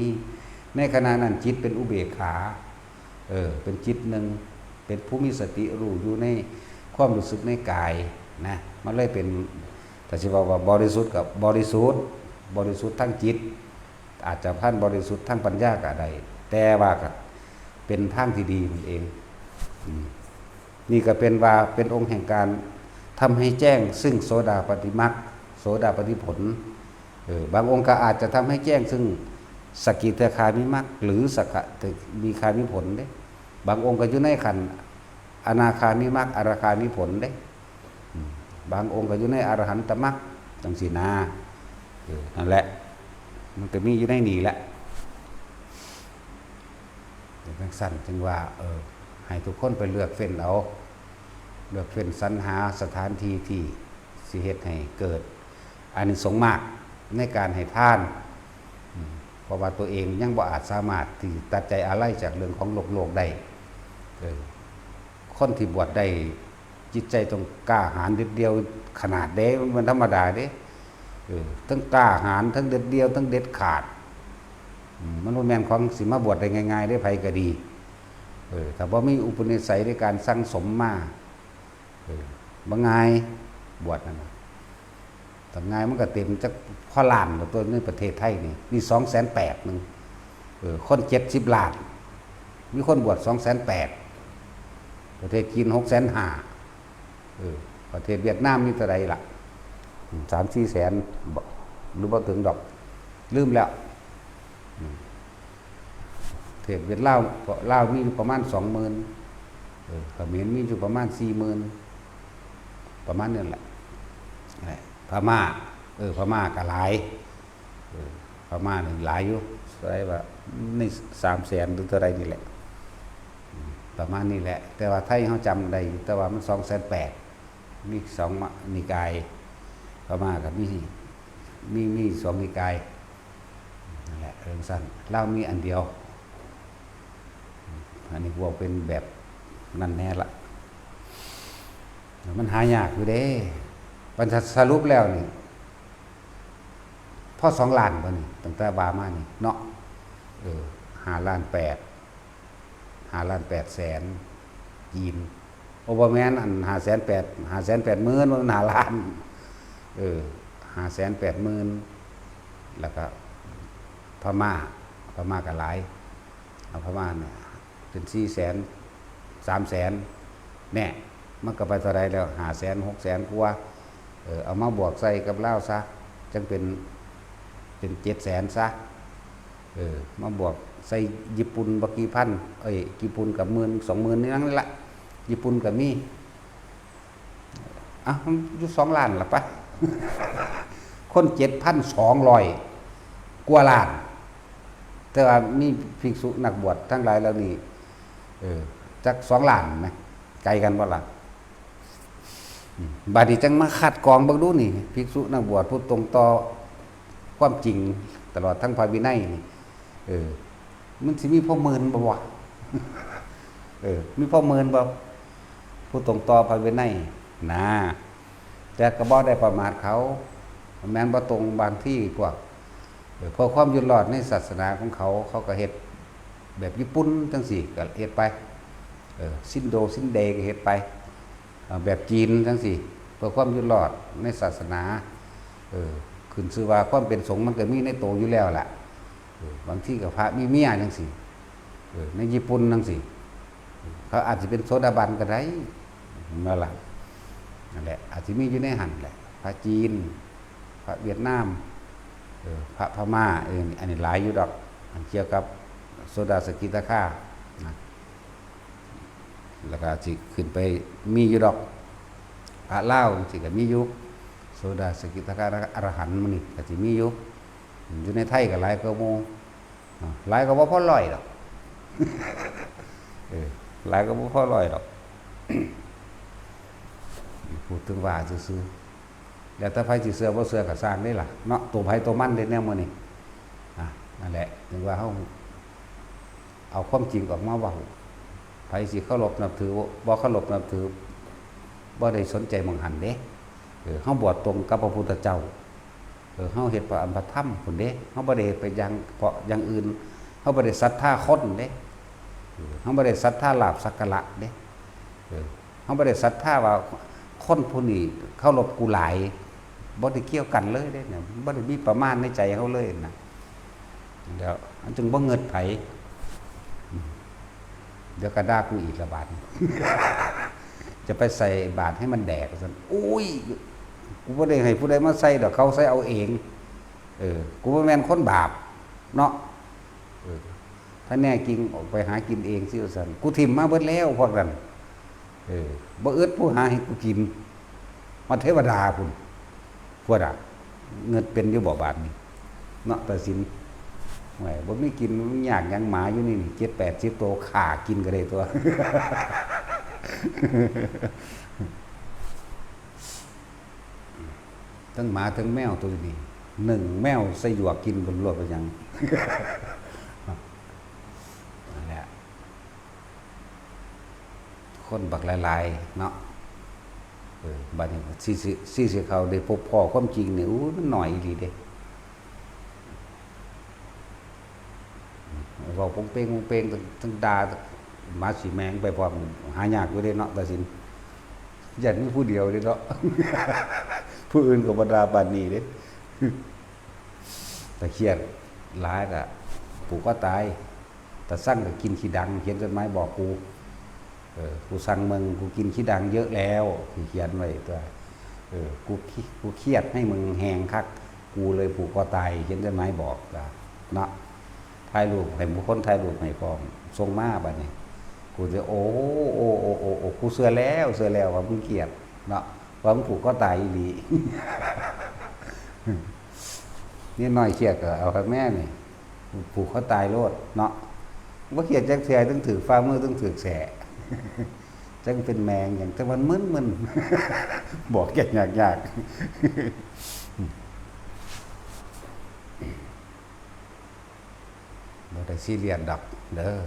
ในขณะนั้นจิตเป็นอุเบกขา เออ เป็นจิตหนึ่ง เป็นผู้มีสติรู้อยู่ในความรู้สึกในกายนะ มันเลยเป็น ถ้าสิเว้าว่าบริสุทธิ์ก็บริสุทธิ์ บริสุทธิ์ทางจิต อาจจะพันบริสุทธิ์ทางปัญญาก็ได้ แต่ว่าก็เป็นทางที่ดีนั่นเอง อืม นี่ก็เป็นว่าเป็นองค์แห่งการทำให้แจ้งซึ่งโสดาปัตติมรรค โสดาปัตติผล เออ บางองค์ก็อาจจะทำให้แจ้งซึ่งสกิทาคามิมรรค หรือสกทาคามิผลเด้ บางองค์ก็อยู่ในขั้นอนาคามิมรรค อรคามิผลเด้ อืม บางองค์ก็อยู่ในอรหันตมรรค จังซี้นะ เออ นั่นแหละ มันก็มีอยู่ในนี่แหละ จังซั่นจึงว่า เออ ให้ทุกคนไปเลือกเฟ้นเอา เลือกเฟ้นสรรหาสถานที่ที่สิเฮ็ดให้เกิดอานิสงส์มากในการให้ทาน อืม เพราะว่าตัวเองยังบ่อาจสามารถที่ตัดใจอาลัยจากเรื่องของโลกๆได้ เออ คนที่บวชได้ จิตใจต้องกล้าหาญเด็ดเดี่ยวขนาดเด้ มันบ่ธรรมดาเด้ เออ ทั้งกล้าหาญ ทั้งเด็ดเดี่ยว ทั้งเด็ดขาด อืม มันบ่แม่นของสิมาบวชได้ง่ายๆเด้ ไผก็ดี เออ ถ้าบ่มีอุปนิสัยในการสั่งสมมา เออ บ่ง่าย บวชนั่นน่ะ ถ้าง่ายมันก็เต็มจักพอล้านแล้วตั๊ว ในประเทศไทยนี่ มีสองแสนแปดหนึ่ง เออ คนเจ็ดสิบล้าน มีคนบวชสองแสนแปด ประเทศจีนหกแสนห้า เออ ประเทศเวียดนามมีเท่าใดล่ะ อืม สามสี่แสนบ่ หรือบ่ถึงดอก ลืมแล้ว อืม ประเทศเวียดลาว ลาวมีอยู่ประมาณสองหมื่น เออ เขมรมีอยู่ประมาณสี่หมื่น ประมาณนั้นแหละ นั่นแหละ พม่า เออ พม่าก็หลาย เออ พม่านี่หลายอยู่ เท่าใดวะ ในสามแสนหรือเท่าไรนี่แหละ ประมาณนี้แหละ แต่ว่าไทยเฮาจำได้อยู่ แต่ว่ามันสองแสนแปด มีสองนิกาย พม่าก็มี มี มีสองนิกาย นั่นแหละ เรื่องสั้น ลาวมีอันเดียว อันนี้พวกเป็นแบบนั่นแน่ละ มันหายากอยู่เด้ มันสรุปแล้วนี่ พอสองล้านบ่นี่ ตั้งแต่ว่ามานี่เนาะ เออ ห้าล้านแปด ห้าล้านแปดแสน จีน โอ้ บ่แม่น อัน ห้าแสนแปด ห้าแสนแปดหมื่น บ่แม่น ห้าล้าน เออ ห้าแสนแปดหมื่น แล้วก็พม่า พม่าก็หลาย เอาพม่าเนี่ย เป็นสี่แสน สามแสน แน่ มันก็ไปเท่าไรแล้ว ห้าแสน หกแสนกว่า เออ เอามาบวกใส่กับลาวซะ จั่งเป็น เป็นเจ็ดแสนซะ เออ มาบวกใส่ญี่ปุ่นบ่กี่พัน เอ้ย ญี่ปุ่นก็หมื่น สองหมื่น นี่นั่นละ ญี่ปุ่นก็มี อ่ะ อยู่สองล้านละปะ คนเจ็ดพันสองร้อยกว่าล้าน แต่ว่ามีภิกษุนักบวชทั้งหลายเหล่านี้ เออ จักสองล้านไหม ไกลกันบ่ล่ะ อืม บาดนี้จั่งมาคัดกรองเบิ่งดูนี่ ภิกษุนักบวชผู้ตรงต่อความจริง ตลอดทั้งพระวินัยนี่ เออ มันสิมีพอหมื่นบ่วะ เออ มีพอหมื่นบ่ ผู้ตรงต่อพระวินัยนะ แต่ก็บ่ได้ประมาทเขา แม่นบ่ตรงบางที่พวก เออ เพื่อความอยู่รอดในศาสนาของเขา เขาก็เฮ็ดแบบญี่ปุ่นจั่งซี้ ก็เฮ็ดไป เออ ซินโดซินเดก็เฮ็ดไป เอ่อ แบบจีนจั่งซี้ เพื่อความอยู่รอดในศาสนา เออ ขึ้นชื่อว่าความเป็นสงฆ์มันก็มีในโตอยู่แล้วล่ะ เออ บางทีก็พระมีเมียจั่งซี้ เออ ในญี่ปุ่นจั่งซี้ เขาอาจสิเป็นโสดาบันก็ได้ แม่นบ่ล่ะ นั่นแหละ อาจสิมีอยู่ในหั่นแหละ พระจีน พระเวียดนาม เออ พระพม่า เออ อันนี้หลายอยู่ดอก อันเกี่ยวกับโสดาสกิทาคานะ แล้วก็สิขึ้นไปมีอยู่ดอก พระลาวจั่งซี้ก็มีอยู่ โสดาสกิทาคาอรหันต์หมู่นี่ก็สิมีอยู่ อยู่ในไทยก็หลายกว่าหมู่ อ่า หลายก็บ่พอร้อยดอก เออ หลายก็บ่พอร้อยดอก พูดถึงว่าซื่อๆ แล้วแต่ไผสิเชื่อบ่เชื่อก็ซ่างเด้ล่ะเนาะ ตัวไผตัวมันเด้แนวมื้อนี้ อ่ะ นั่นแหละ ถึงว่าเฮาเอาความจริงออกมาเว้า ไผสิเคารพนับถือ บ่เคารพนับถือ บ่ได้สนใจหม่องหั่นเด้ เออ เฮาบวชตรงกับพระพุทธเจ้า เออ เฮาเฮ็ดเพราะอันพระธรรมพุ้นเด้ เฮาบ่ได้เฮ็ดไปอย่าง เพราะอย่างอื่น เฮาบ่ได้ศรัทธาคนเด้ เออ เฮาบ่ได้ศรัทธาลาภสักการะเด้ เออ เฮาบ่ได้ศรัทธาว่าคนผู้นี้เคารพกูหลาย บ่ได้เกี่ยวกันเลยเด้เนี่ย บ่ได้มีประมาณในใจเฮาเลยนะ เดี๋ยวมันจึงบ่เงิดไผ เดี๋ยวก็ด่ากูอีกละบาดนี้ จะไปใส่บาตรให้มันแดกว่าซั่น โอ้ย กูบ่ได้ให้ผู้ใดมาใส่ดอก เขาใส่เอาเอง เออ กูบ่แม่นคนบาปเนาะ เออ ถ้าแน่จริงออกไปหากินเองสิว่าซั่น กูถิ่มมาเบิดแล้วพวกนั้น เออ บ่อึดผู้หาให้กูกิน ฮอดเทวดาพุ้น พวกน่ะ เงิดเป็นอยู่บ่บาดนี้ เนาะ ตาสิน โอ้ย บ่มีกิน มันยากหยัง หมาอยู่นี่ เจ็ดแปดสิบตัว ฆ่ากินก็ได้ตัว ทั้งหมาทั้งแมวตัวนี้ หนึ่งแมวใส่หยวกกินก็รวดไปหยัง นั่นแหละ คนบักหลายๆ เนาะ เออ บัดนี้สิ สิ สิ สิเขาได้พบพ้อความจริงนี่ อู้ มันน้อยอีหลีเด้ เว้าโปงเปงโปงเปง ทั้ง ทั้งด่า หมาสิแมงไปพร้อม หายากอยู่เด้เนาะ ตาสิน ย่านมีผู้เดียวเด้เนาะ ผู้อื่นก็บ่ด่าปานนี้เด้ ถ้าเครียดหลายก็ผูกคอตาย ถ้าซังก็กินขี้ดัง เขียนจดหมายบอกกู เออ กูซังมึง กูกินขี้ดังเยอะแล้ว สิเขียนไว้ตัว เออ กูขี้ กูเครียดให้มึงแฮงคัก กูเลยผูกคอตาย เขียนจดหมายบอก เนาะ ถ่ายรูปให้บุคคลถ่ายรูปให้พร้อม ส่งมาบัดนี้ กูจะ โอ้ โอ้ โอ้ โอ้ โอ้ กูเชื่อแล้ว เชื่อแล้วว่ามึงเครียด เนาะ ว่ามึงผูกคอตายอีหลี นี่น้อยเครียดก็เอาให้แม่นี่ ผูกคอตายโลดเนาะ บ่เครียดจักเทื่อ ทั้งถืกฝ่ามือ ทั้งถืกแส้ จักเป็นแมงหยัง แต่มันมึนๆ บอกยากๆ บ่ได้ซีเรียสดอกเด้อ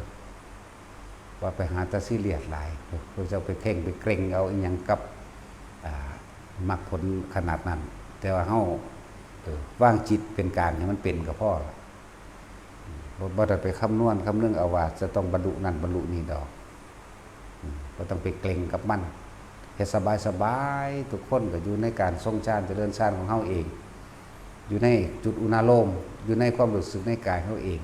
ว่าไปหาแต่ซีเรียสหลาย พวกเจ้าไปเข่งไปเกร็งเอาอิหยังกับ อ่า มรรคผลขนาดนั้น แต่ว่าเฮา เออ วางจิตเป็นกลางให้มันเป็นก็พอละ บ่ บ่ได้ไปคำนวณคำนึงเอาว่าจะต้องบรรลุนั่นบรรลุนี่ดอก อืม บ่ต้องไปเกร็งกับมัน เฮ็ดสบายๆ ทุกคนก็อยู่ในการทรงฌานเจริญฌานของเฮาเอง อยู่ในจุดอุณาโลม อยู่ในความรู้สึกในกายเฮาเอง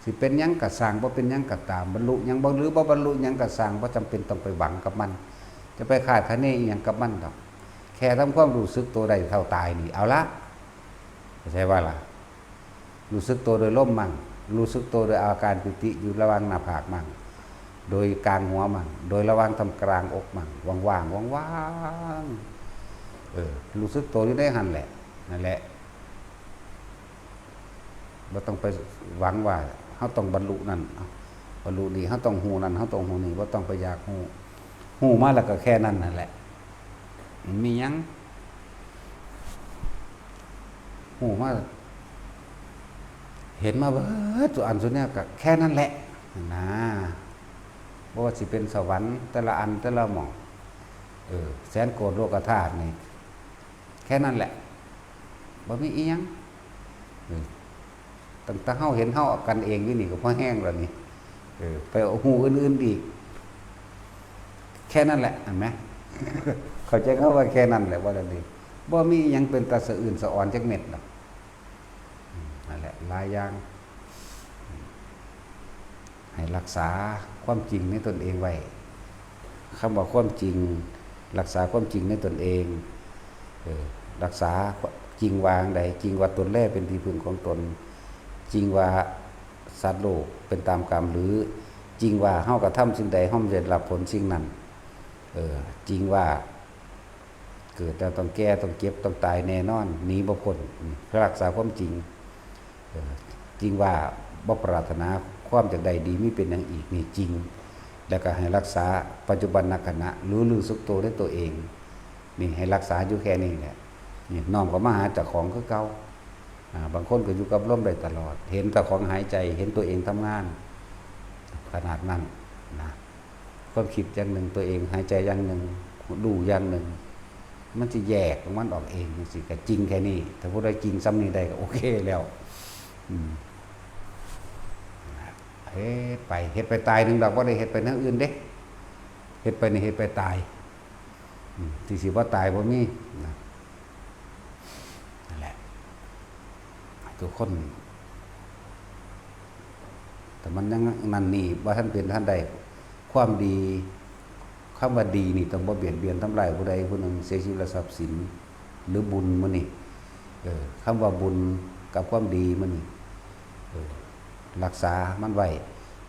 สิเป็นหยังก็ซ่าง บ่เป็นหยังก็ตาม บรรลุหยังบ่ หรือบ่บรรลุหยังก็ซ่าง บ่จำเป็นต้องไปหวังกับมัน จะไปคาดคะเนอิหยังกับมันดอก แค่ทำความรู้สึกตัวได้เท่าตายนี่ เอาละ เข้าใจว่าล่ะ รู้สึกตัวโดยลมมั่ง รู้สึกตัวโดยอาการปิติอยู่ระหว่างหน้าผากมั่ง โดยกลางหัวมั่ง โดยระหว่างทำกลางอกมั่ง ว่างๆ ว่างๆ เออ รู้สึกตัวอยู่ในหั่นแหละ นั่นแหละ บ่ต้องไปหวังว่าเฮาต้องบรรลุนั่น บรรลุนี่ เฮาต้องฮู้นั่น เฮาต้องฮู้นี่ บ่ต้องไปอยากฮู้ ฮู้มาแล้วก็แค่นั้นนั่นแหละ มันมีหยัง ฮู้มา เห็นมาเบิดทุกอันทุกแนวก็แค่นั้นแหละ นะ บ่ว่าสิเป็นสวรรค์แต่ละอันแต่ละหม่อง เออ แสนโกดโลกธาตุนี่ แค่นั้นแหละ บ่มีอีหยัง เออ ตั้งแต่เฮาเห็นเฮากันเองอยู่นี่ก็พอแฮงแล้วนี่ เออ ไปเอาฮู้อื่นๆอีก แค่นั้นแหละ เห็นไหม เข้าใจคำว่าแค่นั้นแหละ ว่าแล้วนี่ บ่มีอีหยังเป็นตาสะอื้นสะออนจักเม็ดดอก อืม นั่นแหละ หลายอย่าง ให้รักษาความจริงในตนเองไว้ คำว่าความจริง รักษาความจริงในตนเอง เออ รักษาจริงว่าจั่งใด จริงว่าตนแลเป็นที่พึ่งของตน จริงว่าสัตว์โลกเป็นตามกรรม หรือจริงว่าเฮากระทำสิ่งใด เฮาจะได้รับผลสิ่งนั้น เออ จริงว่าเกิดแล้วต้องแก่ ต้องเจ็บ ต้องตายแน่นอน หนีบ่พ้น อืม รักษาความจริง เออ จริงว่าบ่ปรารถนาความอยากได้ดี มีเป็นหยังอีก นี่จริง แล้วก็ให้รักษาปัจจุบันขณะ รู้ รู้สึกตัวในตัวเอง นี่ให้รักษาอยู่แค่นี้แหละ นี่น้อมเข้ามาหาเจ้าของคือเก่า อ่า บางคนก็อยู่กับลมได้ตลอด เห็นเจ้าของหายใจ เห็นตัวเองทำงาน ขนาดนั้นนะ ความคิดอย่างหนึ่ง ตัวเองหายใจอย่างหนึ่ง รู้อย่างหนึ่ง มันสิแยกของมันออกเองจั่งซี้ ก็จริงแค่นี้ ถ้าผู้ใดจริงส่ำนี้ได้ก็โอเคแล้ว อืม เฮ็ดไป เฮ็ดไปตายหนึ่งดอก บ่ได้เฮ็ดไปแนวอื่นเด้ เฮ็ดไปนี่เฮ็ดไปตาย อืม ที่สิบ่ตายบ่มีนะ นั่นแหละ ทุกคน แต่มันยังนั่นนี่ บ่ทันเป็นทันใด ความดี คำว่าดีนี่ต้องบ่เบียดเบียนทำร้ายผู้ใดผู้หนึ่ง เสียชีวิตและทรัพย์สิน หรือบุญมื้อนี้ เออ คำว่าบุญกับความดีมื้อนี้ เออ รักษามันไว้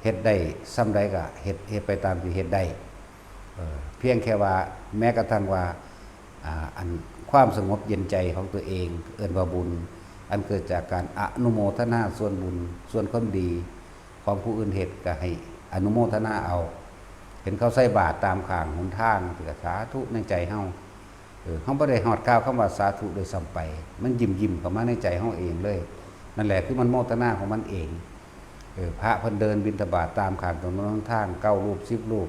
เฮ็ดได้ส่ำใดก็เฮ็ด เฮ็ดไปตามที่เฮ็ดได้ เออ เพียงแค่ว่า แม้กระทั่งว่า อ่า อันความสงบเย็นใจของตัวเอง เอิ้นว่าบุญ อันเกิดจากการอนุโมทนาส่วนบุญ ส่วนความดีของผู้อื่นเฮ็ด ก็ให้อนุโมทนาเอา เห็นเขาใส่บาตรตามข้างหนทาง ก็สาธุในใจเฮา เออ เฮาบ่ได้ฮอดกล่าวคำว่าสาธุโดยซ้ำไป มันยิ้มๆเข้ามาในใจเฮาเองเลย นั่นแหละคือมันโมทนาของมันเอง เออ พระเพิ่นเดินบิณฑบาตตามข้างถนนหนทาง เก้ารูป สิบรูป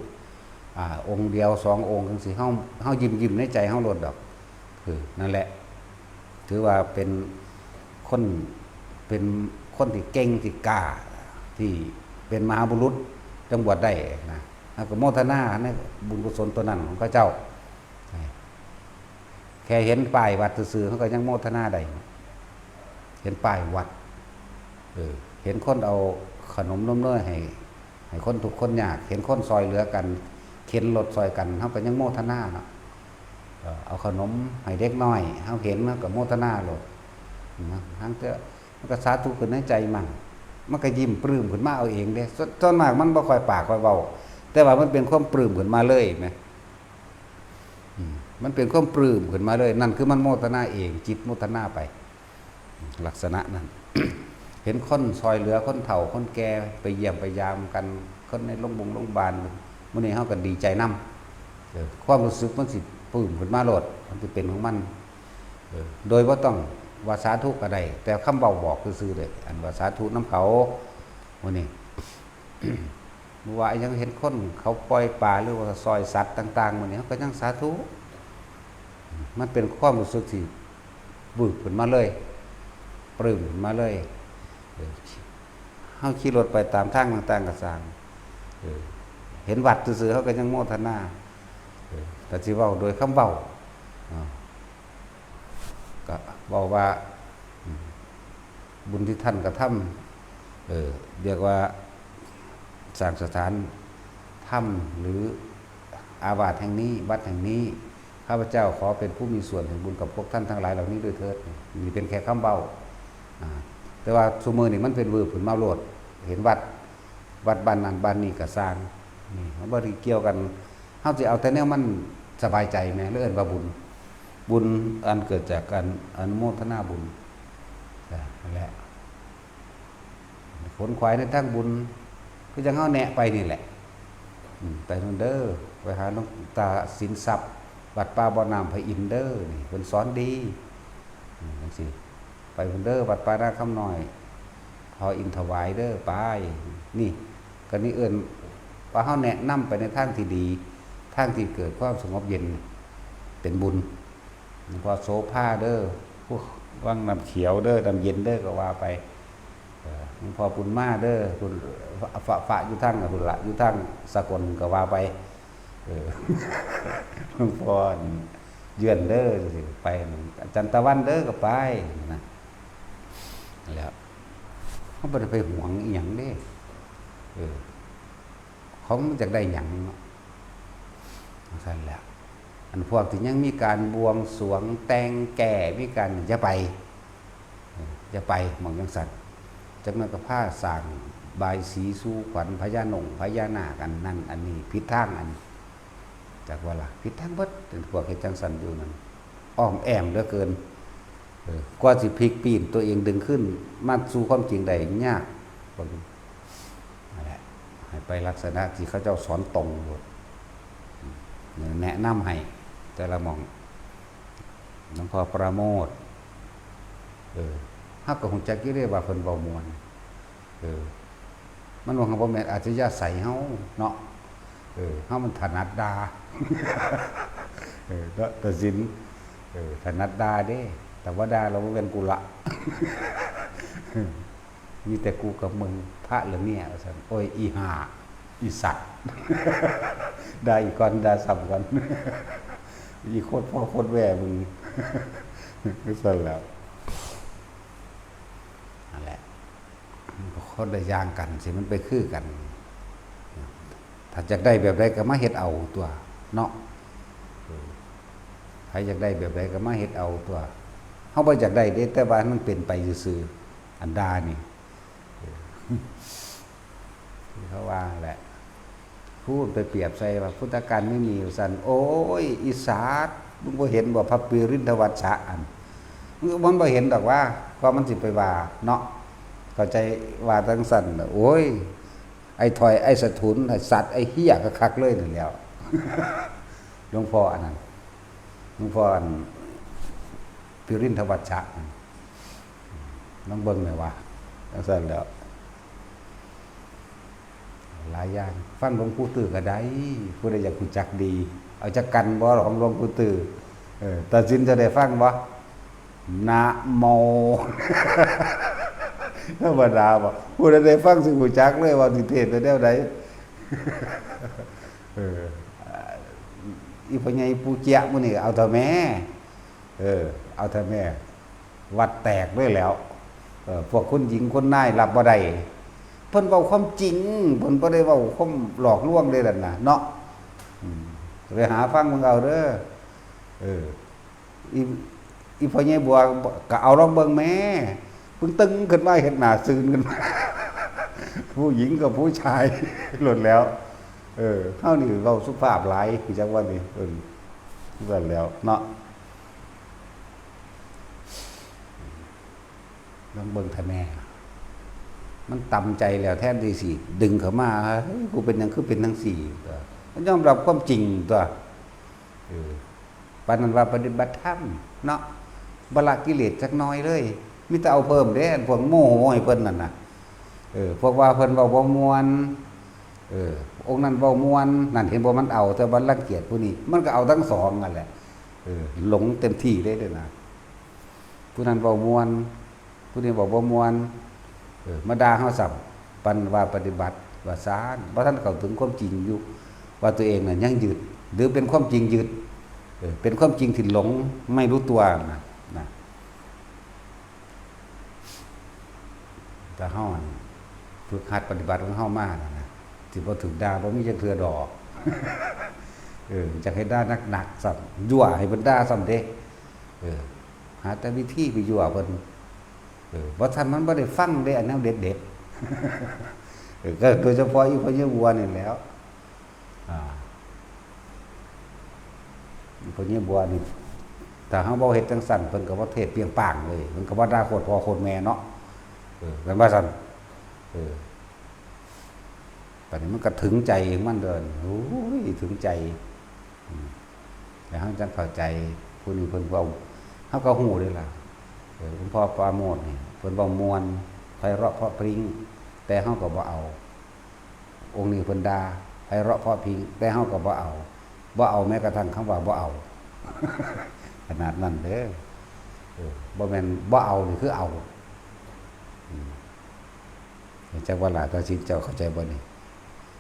อ่า องค์เดียว สององค์จั่งซี้ เฮา เฮายิ้มๆในใจเฮาโลดดอก เออ นั่นแหละ ถือว่าเป็นคน เป็นคนที่เก่ง ที่กล้า ที่เป็นมหาบุรุษ จั่งบวชได้นะ เฮาก็โมทนาในบุญกุศลตัวนั้นของเขาเจ้า แค่เห็นป้ายวัดซื่อๆ เฮาก็ยังโมทนาได้ เห็นป้ายวัด เออ เห็นคนเอาขนมนมเนยให้ ให้คนทุกข์คนยาก เห็นคนซ่อยเหลือกัน เข็นรถซ่อยกัน เฮาก็ยังโมทนาเนาะ เออ เอาขนมให้เด็กน้อย เฮาเห็น เฮาก็โมทนาโลดนะ ทั้งเทื่อมันก็สาธุขึ้นในใจมั่ง มันก็ยิ้มปลื้มขึ้นมาเอาเองเด้ ส่วน ส่วนมากมันบ่ค่อยปากค่อยเว้า แต่ว่ามันเป็นความปลื้มขึ้นมาเลยแหม อืม มันเป็นความปลื้มขึ้นมาเลย นั่นคือมันโมทนาเอง จิตโมทนาไป ลักษณะนั้น เห็นคนซอยเหลือคนเฒ่าคนแก่ ไปเยี่ยมไปยามกัน คนในโรงบงโรงบาล มื้อนี้เฮาก็ดีใจนำ เออ ความรู้สึกมันสิปลื้มขึ้นมาโลด มันสิเป็นของมัน เออ โดยบ่ต้องว่าสาธุก็ได้ แต่คำเว้าบอกซื่อๆเด้ อันว่าสาธุนำเขา มื้อนี้ บ่ว่าอิหยัง เห็นคนเขาปล่อยปลาหรือว่าซอยสัตว์ต่างๆ มื้อนี้เฮาก็ยังสาธุ มันเป็นความรู้สึกที่วืบขึ้นมาเลย ปลื้มขึ้นมาเลย เออ เฮาขี่รถไปตามทางต่างๆ ก็ซ่าง เออ เห็นวัดซื่อๆ เฮาก็ยังโมทนา เออ แต่สิเว้าโดยคำเว้า อ่า ก็เว้าว่า อืม บุญที่ท่านกระทำ เออ เรียกว่าสร้างสถานธรรมหรืออาวาสแห่งนี้ วัดแห่งนี้ ข้าพเจ้าขอเป็นผู้มีส่วนแห่งบุญกับพวกท่านทั้งหลายเหล่านี้ด้วยเถิด นี่เป็นแค่คำเว้า อ่า แต่ว่าซุมื้อนี้มันเป็นวืบขึ้นมาโลด เห็นวัด วัดบ้านนั้นบ้านนี้ก็ซ่าง นี่มันบ่ได้เกี่ยวกัน เฮาสิเอาแต่แนวมันสบายใจแหม แล้วเอิ้นว่าบุญ บุญอันเกิดจากการอนุโมทนาบุญ อ่า นั่นแหละ ขนขวายในทางบุญ คือจั่งเฮาแนะไปนี่แหละ อืม ไปนู่นเด้อ ไปหาหลวงตาสินทรัพย์ วัดป่าบ่อน้ำพระอินทร์เด้อ นี่เพิ่นสอนดี อืม จั่งซี้ ไปพุ้นเด้อ วัดป่านาคำน้อย พ่ออินถวายเด้อ ไป นี่ ก็นี่เอิ้นว่าเฮาแนะนำไปในทางที่ดี ทางที่เกิดความสงบเย็น เป็นบุญ หลวงพ่อโสภาเด้อ พวกวังน้ำเขียวเด้อ น้ำเย็นเด้อ ก็ว่าไป เออ หลวงพ่อบุญมาเด้อ พุ้น ฝะ ฝะ ฝะ อยู่ทางพุ้นละ อยู่ทางสกลก็ว่าไป เออ หลวงพ่อเยือนเด้อ สิไป อาจารย์ตะวันเด้อ ก็ไปนะ แล้ว เฮาบ่ได้ไปหวงอิหยังเด้ เออ ของมันอยากได้หยังเนาะ จั่งซั้นแหละ อันพวกที่ยังมีการบวงสรวงแต่งแก้ มีการ อย่าไป เออ อย่าไปหม่องจั่งซั้น จักหน่อยก็พาสร้างบายศรีสู่ขวัญพญาหนงพญานาค อันนั้นอันนี้ ผิดทางอัน จักว่าล่ะ ผิดทางเบิด พวกเฮ็ดจั่งซั้นอยู่นั่น อ้อมแอมเหลือเกิน เออ กว่าสิพลิกปีนตัวเองดึงขึ้นมาสู่ความจริงได้ยาก นั่นแหละ ให้ไปลักษณะที่เขาเจ้าสอนตรงโลด แนะนำให้แต่ละหม่อง หลวงพ่อประโมท เออ เฮาก็ฮู้จักอยู่เด้ว่าเพิ่นเว้าม่วน เออ มันว่าบ่แม่นอัธยาศัยเฮาเนาะ เออ เฮามันถนัดด่า เออ เนาะ ตาสิน เออ ถนัดด่าเด้ แต่ว่าด่าแล้วบ่แม่นกูละ มีแต่กูกับมึง พระหรือเมีย ว่าซั่น โอ้ย อีห่า อีสัตว์ ด่าอีกก่อน ด่าซ้ำก่อน อีโคตรพ่อโคตรแม่มึง ซั่นแหล้ว นั่นแหละ คนละอย่างกันสิ มันไปคือกัน ถ้าอยากได้แบบใดก็มาเฮ็ดเอาตั๊วเนาะ เออ ใครอยากได้แบบใดก็มาเฮ็ดเอาตั๊ว เฮาบ่อยากได้เด้ แต่ว่ามันเป็นไปซื่อๆ อันด่านี่ เออ ที่เขาว่าแหละ พูดไปเปรียบใส่ว่าพุทธกาลไม่มี ว่าซั่น โอ้ย อีสัตว์ มึงบ่เห็นบ่ พระปรินทวัชชะอัน มันบ่เห็นดอกว่า เพราะมันสิไปว่าเนาะ เข้าใจว่าจั่งซั้นน่ะ โอ้ย ไอ้ถอย ไอ้สะทุน ไอ้สัตว์ ไอ้เหี้ยคักๆเลยนั่นแหล้ว หลวงพ่ออันนั้น หลวงพ่ออัน ปรินทวัชชะ ลองเบิ่งแหน่ว่า จั่งซั้นแหล้ว หลายอย่าง ฟังหลวงปู่ตื้อก็ได้ ผู้ใดอยากรู้จักดี เอาจักกันบ่ ของหลวงปู่ตื้อ เออ ตัดสินจะได้ฟังบ่ นะโม ธรรมดาบ่ ผู้ใดได้ฟังสิรู้จักเลยว่าสิเทศน์ไปแนวใด เออ อีพ่อใหญ่ปู่เจี๊ยะมื้อนี้เอาเถาะแม่ เออ เอาเถาะแม่ วัดแตกเลยแหล้ว เออ พวกคุณหญิงคุณนายรับบ่ได้ เพิ่นเว้าความจริง เพิ่นบ่ได้เว้าความหลอกลวงเด้นั่นน่ะเนาะ อืม ไปหาฟังเบิ่งเอาเด้อ เออ อี อีพ่อใหญ่บัวก็เอาลองเบิ่งแม่ ปึ้งตึงขึ้นมา เฮ็ดหน้าซื่นขึ้นมา ผู้หญิงกับผู้ชาย ล้วนแล้ว เออ เฮานี่เว้าสุภาพหลาย คือจังว่านี่ เออ ล้วนแล้วเนาะ ลองเบิ่งเถาะแม่ มันตำใจแล้ว แทนที่สิดึงเข้ามา เฮ้ย กูเป็นหยังคือเป็นจั่งซี้ ก็มันยอมรับความจริงตั๊ว เออ ปานนั้นว่าปฏิบัติธรรมเนาะ บ่ละกิเลสจักหน่อยเลย มีแต่เอาเพิ่มเด้ อันพวกโมโหให้เพิ่นนั่นน่ะ เออ พวกว่าเพิ่นเว้าบ่ม่วน เออ องค์นั้นเว้าม่วน นั่นเห็นบ่ มันเอา แต่ว่ารังเกียจผู้นี้ มันก็เอาทั้งสองนั่นแหละ เออ หลงเต็มที่เลยเด้อนะ ผู้นั้นเว้าม่วน ผู้นี้เว้าบ่ม่วน เออ มาด่าเฮาซ้ำ ปานว่าปฏิบัติ ว่าซาน บ่ทันเข้าถึงความจริงอยู่ ว่าตัวเองน่ะยังยึด หรือเป็นความจริงยึด เออ เป็นความจริงที่หลงไม่รู้ตัวน่ะ นะ แต่เฮาหั่นฝึกหัดปฏิบัติของเฮามานั่นน่ะ สิบ่ถูกด่าบ่มีจักเทื่อดอก เออ จักให้ด่าหนักๆ ซ้ำ ยั่วให้เพิ่นด่าซ้ำเด้ เออ หาแต่วิธีไปยั่วเพิ่น เออ บ่ซั้นมันบ่ได้ฟังเด้ อันแนวเด็ดๆ เออ ก็โดยเฉพาะอีพ่อใหญ่บัวนี่แหล้ว อ่า อีพ่อใหญ่บัวนี่ ถ้าเฮาบ่เฮ็ดจั่งซั้น เพิ่นก็บ่เทศน์เปรียงป้างเลย เพิ่นก็บ่ด่าโคตรพ่อโคตรแม่เนาะ เออ แม่นว่าซั้น เออ บัดนี้มันก็ถึงใจของมันเด้อ โอ้ย ถึงใจ อืม แล้วเฮาจั่งเข้าใจ ผู้นี้เพิ่นเว้า เฮาก็ฮู้เด้ล่ะ เออ หลวงพ่อปราโมชย์นี่ เพิ่นเว้าม่วน ไพเราะเพราะพริ้ง แต่เฮาก็บ่เอา องค์นี้เพิ่นด่า ไพเราะเพราะพริ้ง แต่เฮาก็บ่เอา บ่เอาแม้กระทั่งคำว่าบ่เอา ขนาดนั้นเด้อ เออ บ่แม่นบ่เอานี่คือเอา อืม จักว่าล่ะ ตัดสินเจ้าเข้าใจบ่นี่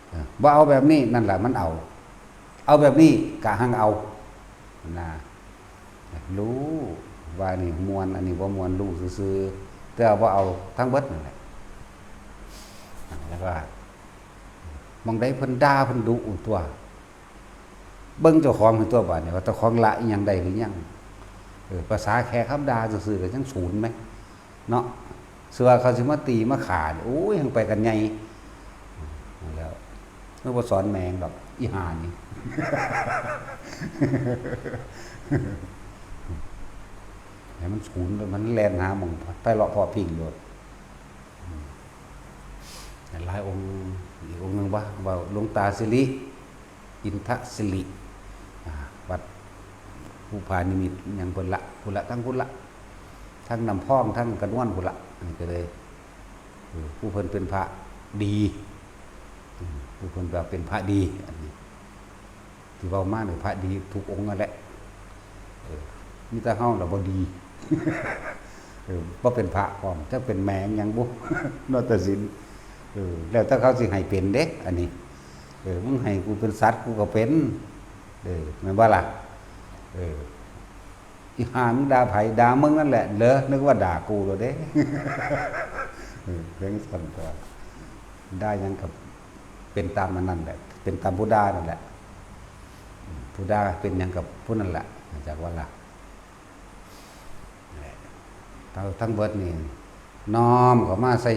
เออ บ่เอาแบบนี้ นั่นล่ะมันเอา เอาแบบนี้กะหังเอา นะ รู้ว่านี่ม่วน อันนี้บ่ม่วน รู้ซื่อๆ แต่ว่าบ่เอาทั้งเบิดนั่นแหละ แล้วก็ หม่องใดเพิ่นด่าเพิ่นดุตั๊ว เบิ่งเจ้าของหั่นตั๊ว บาดนี้ว่าเจ้าของละอิหยังได้หรือยัง เออ ภาษาแค่คำด่าซื่อๆ ก็ยังสูนแหม เนาะ สิว่าเขาสิมาตีมาฆ่านี่ โอ้ย ยังไปกันใหญ่ แล้ว เฮาบ่สอนแม่งดอก อีห่านี่ ให้มันสูน มันแล่นหาหม่องไพเราะเพราะพริ้งโลด อืม หลายองค์ อีกองค์หนึ่งว่า ว่าหลวงตาสิริ อินทสิริ อ่า วัดภูผานิมิตร หยังเพิ่นละ พุ้นละ ทั้งพุ้นละ ทั้งน้ำพอง ทั้งกระนวนพุ้นละ อันนี้ก็เลย เออ ผู้เพิ่นเป็นพระดี อืม ผู้เพิ่นว่าเป็นพระดี อันนี้ ที่เว้ามานี่พระดีทุกองค์นั่นแหละ เออ มีแต่เฮาล่ะบ่ดี เออ บ่เป็นพระพร้อม จักเป็นแม่งหยังบุ เนาะ ตัดสิน เออ แล้วแต่เขาสิให้เป็นเด้ อันนี้ เออ มึงให้กูเป็นสัตว์กูก็เป็น เออ แม่นบ่ล่ะ เออ อีห่ามึงด่าไผ ด่ามึงนั่นแหละ เหรอ นึกว่าด่ากูโลดเด้ เออ เพียงซั่นตั๊ว ด่าหยังก็เป็นตามอันนั้นแหละ เป็นตามผู้ด่านั่นแหละ อืม ผู้ด่าเป็นหยังกับผู้นั่นแหละ จักว่าล่ะ นั่นแหละ ทั้ง ทั้งเบิดนี่ น้อมเข้ามาใส่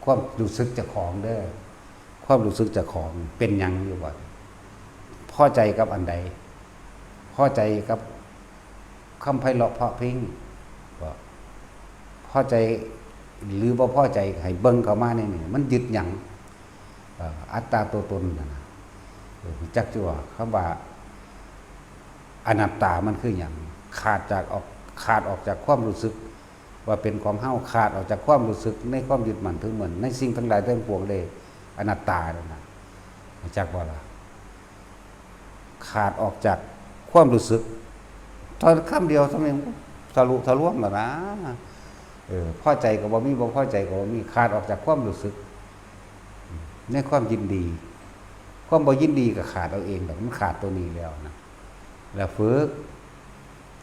ความรู้สึกเจ้าของเด้อ ความรู้สึกเจ้าของเป็นหยังอยู่บ่ พอใจกับอันใด พอใจกับคำไพเราะเพราะพริ้งบ่ พอใจหรือบ่พอใจ ให้เบิ่งเข้ามาในนี่ มันยึดหยัง เอ่อ อัตตาตัวตนน่ะนะ เออ จักจั่ว คำว่าอนัตตามันคือหยัง ขาดจากออก ขาดออกจากความรู้สึก ว่าเป็นของเฮา ขาดออกจากความรู้สึกในความยึดมั่นถือมั่นในสิ่งทั้งหลายทั้งปวงเลย อนัตตานั่นน่ะ จักบ่ล่ะ ขาดออกจากความรู้สึก ตอนคำเดียวเท่านั้น ทะลุทะลวงแล้วนะ เออ พอใจก็บ่มี บ่พอใจก็บ่มี ขาดออกจากความรู้สึก ในความยินดี ความบ่ยินดีก็ขาดเอาเองดอก มันขาดตัวนี้แล้วนะ แล้วฝึก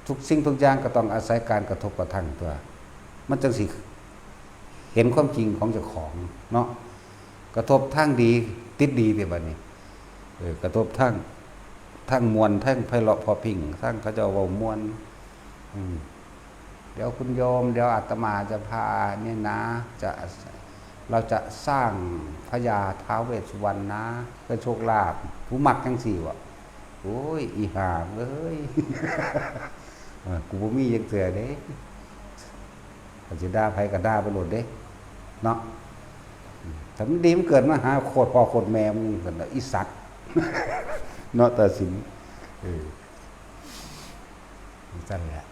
ทุกสิ่งทุกอย่างก็ต้องอาศัยการกระทบกระทั่งตั๊ว มันจั่งสิเห็นความจริงของเจ้าของเนาะ กระทบทางดี ติดดีติบัดนี้ เออ กระทบทาง ทางม่วน ทางไพเราะเพราะพริ้ง ทางเขาเจ้าเว้าม่วน อืม เดี๋ยวคุณโยม เดี๋ยวอาตมาจะพาเนี่ยนะ จะ เราจะสร้างพญาท้าวเวสสุวรรณนะ เพื่อโชคลาภ ผู้มักจั่งซี้บ่ โอ้ย อีห่าเอ้ย เออ กูบ่มีจักเทื่อเด้ คันสิด่าไผก็ด่าไปโลดเด้ เนาะ ถ้ามันดีมันเกิดมาหาโคตรพ่อโคตรแม่มันกันอีสัตว์ เนาะ ตาสิน เออ จั่งซั่นแหละ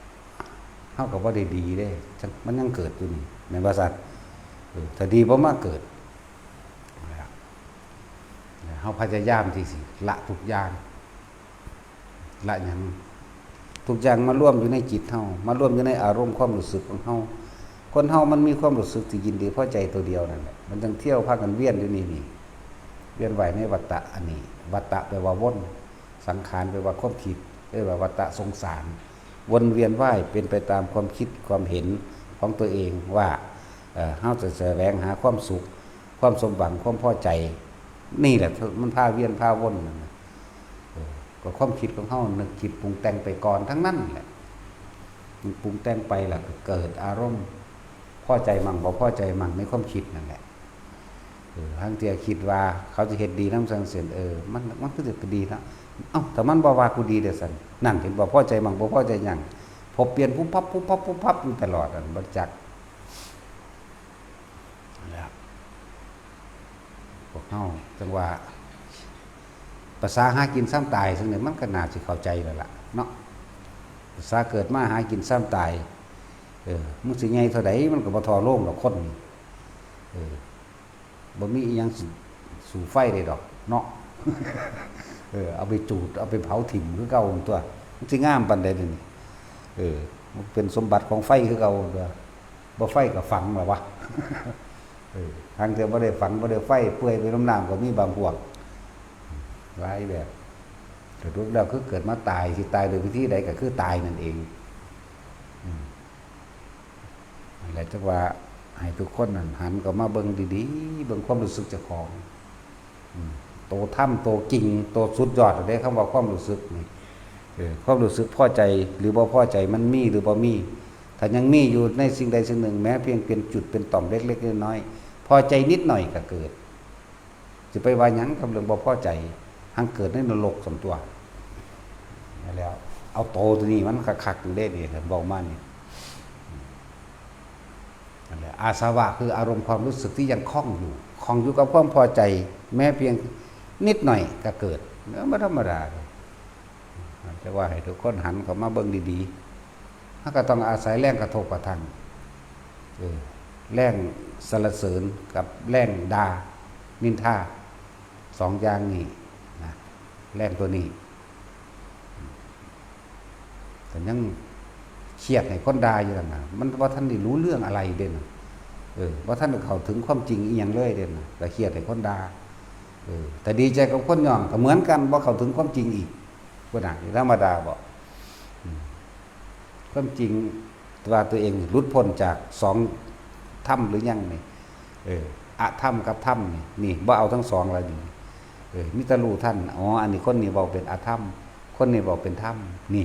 เฮาก็บ่ได้ดีเด้ จั่ง มันยังเกิดอยู่นี่ แม่นบ่ซั่น เออ ถ้าดีบ่มาเกิด เฮาพยายามที่สิละทุกอย่าง ละหยัง ทุกอย่างมารวมอยู่ในจิตเฮา มารวมอยู่ในอารมณ์ความรู้สึกของเฮา คนเฮามันมีความรู้สึกที่ยินดีพอใจตัวเดียวนั่นแหละ มันจั่งเที่ยวพากันเวียนอยู่นี่นี่ เวียนว่ายในวัฏฏะอันนี้ วัฏฏะแปลว่าวน สังขารแปลว่าความคิด เรียกว่าวัฏฏะสงสาร วนเวียนว่ายเป็นไปตามความคิดความเห็นของตัวเองว่า เอ่อ เฮาจะแสวงหาความสุข ความสมหวัง ความพอใจ นี่แหละมันพาเวียนพาวนนั่นนะ เออ ก็ความคิดของเฮานึกคิดปรุงแต่งไปก่อนทั้งนั้นแหละ มันปรุงแต่งไปแล้วก็เกิดอารมณ์ พอใจมั่งบ่พอใจมั่งในความคิดนั่นแหละ เออ ลางเทื่อคิดว่าเขาจะเฮ็ดดีนำจั่งซี้ เออ มัน มันคือสิดีเนาะ เอ้า ถ้ามันบ่ว่ากูดีเด้อซั่น นั่นเห็นบ่ พอใจมั่งบ่พอใจหยัง พอเปลี่ยนปุ๊บปั๊บปุ๊บปั๊บปุ๊บปั๊บอยู่ตลอด อันบ่จัก แล้ว พวกเฮาจั่งว่า ภาษาหากินซ่ำตายซึ่งนี่มันก็น่าสิเข้าใจแล้วล่ะเนาะ ภาษาเกิดมาหากินซ่ำตาย เออ มึงสิใหญ่เท่าใดมันก็บ่ท่อโลงดอกคนนี่ เออ บ่มีอีหยังสิสู้ไฟได้ดอกเนาะ เออ เอาไปจูด เอาไปเผาถิ่มคือเก่าหั่นตั๊ว มันสิงามปานใดเดี๋ยวนี้ เออ มันเป็นสมบัติของไฟคือเก่าหั่นตั๊ว บ่ไฟก็ฝังล่ะวะ เออ ทางที่บ่ได้ฝัง บ่ได้ไฟ เปื่อยไปนำน้ำก็มีบางพวก หลายแบบ สรุปแล้วคือเกิดมาตาย สิตายโดยวิธีใดก็คือตายนั่นเอง อืม นั่นแหละ จักว่าให้ทุกคนนั่นหันเข้ามาเบิ่งดีๆ เบิ่งความรู้สึกเจ้าของ อืม โตธรรม โตจริง โตสุดยอดเด้ คำว่าความรู้สึกนี่ เออ ความรู้สึกพอใจหรือบ่พอใจ มันมีหรือบ่มี ถ้ายังมีอยู่ในสิ่งใดสิ่งหนึ่ง แม้เพียงเป็นจุดเป็นต่อมเล็กๆน้อยๆ พอใจนิดหน่อยก็เกิด สิไปว่าหยังกับเรื่องบ่พอใจ หังเกิดในนรกซั่นตั๊ว นั่นแหล้ว เอาโตตัวนี้มันคักๆอยู่เด้นี่ เว้ามานี่ นั่นแหละ อาสวะคืออารมณ์ความรู้สึกที่ยังคล้องอยู่ คล้องอยู่กับความพอใจ แม้เพียงนิดหน่อยก็เกิด เรื่องบ่ธรรมดาเลย จะว่าให้ทุกคนหันเข้ามาเบิ่งดีๆ เราก็ต้องอาศัยแรงกระทบกระทั่ง เออ แรงสรรเสริญกับแรงด่า นินทา สองอย่างนี้นะ แรงตัวนี้ แต่ยังเครียดให้คนด่าอยู่นั่นน่ะ มันบ่ทันได้รู้เรื่องอะไรเด้น่ะ เออ บ่ทันได้เข้าถึงความจริงอีหยังเลยเด้น่ะ ก็เครียดให้คนด่า เออ แต่ดีใจกับคนย่องก็เหมือนกัน บ่เข้าถึงความจริงอีก พุ้นน่ะ ธรรมดาบ่ อืม ความจริงว่าตัวเองหลุดพ้นจากสองธรรมหรือยังนี่ เออ อธรรมกับธรรมนี่ นี่ บ่เอาทั้งสองแล้วนี่ เออ มีแต่รู้ทัน อ๋อ อันนี้คนนี้เว้าเป็นอธรรม คนนี้เว้าเป็นธรรม นี่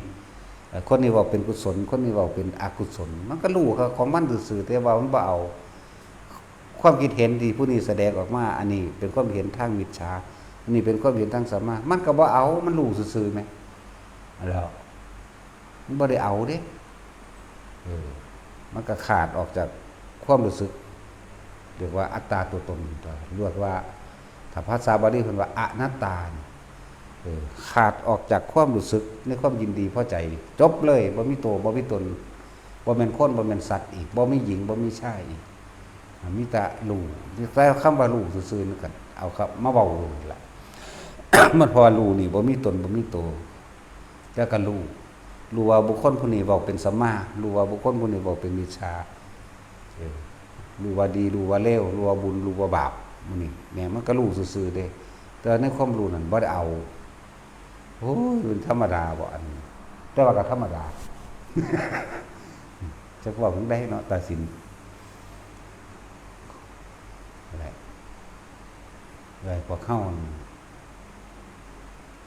เอ่อ คนนี้เว้าเป็นกุศล คนนี้เว้าเป็นอกุศล มันก็รู้ของมันซื่อๆ แต่ว่ามันบ่เอา ความคิดเห็นที่ผู้นี้แสดงออกมา อันนี้เป็นความเห็นทางมิจฉา อันนี้เป็นความเห็นทางสัมมา มันก็บ่เอา มันรู้ซื่อๆ แหม แล้ว มันบ่ได้เอาเด้ เออ มันก็ขาดออกจากความรู้สึก เรียกว่าอัตตาตัวตนตัว เรียกว่า ถ้าภาษาบาลีเพิ่นว่าอนัตตานี่ เออ ขาดออกจากความรู้สึกในความยินดีพอใจ จบเลย บ่มีตัว บ่มีตน บ่แม่นคน บ่แม่นสัตว์อีก บ่มีหญิง บ่มีชายอีก มีแต่รู้ แต่คำว่ารู้ซื่อๆ นี่ก็เอาครับ มาเว้าอยู่นี่ล่ะ มันเพราะว่ารู้นี่บ่มีตน บ่มีตัว แล้วก็รู้ รู้ว่าบุคคลผู้นี้เว้าเป็นสัมมา รู้ว่าบุคคลผู้นี้เว้าเป็นมิจฉา เออ รู้ว่าดี รู้ว่าเลว รู้ว่าบุญ รู้ว่าบาป หมู่นี้ เนี่ย มันก็รู้ซื่อๆ เด้ แต่ในความรู้นั่นบ่ได้เอา โอ้ย มันธรรมดาบ่อันนี้ แต่ว่าก็ธรรมดา จักเว้าจั่งใดเนาะ ตาสิน นั่นแหละ เลยพวกเฮา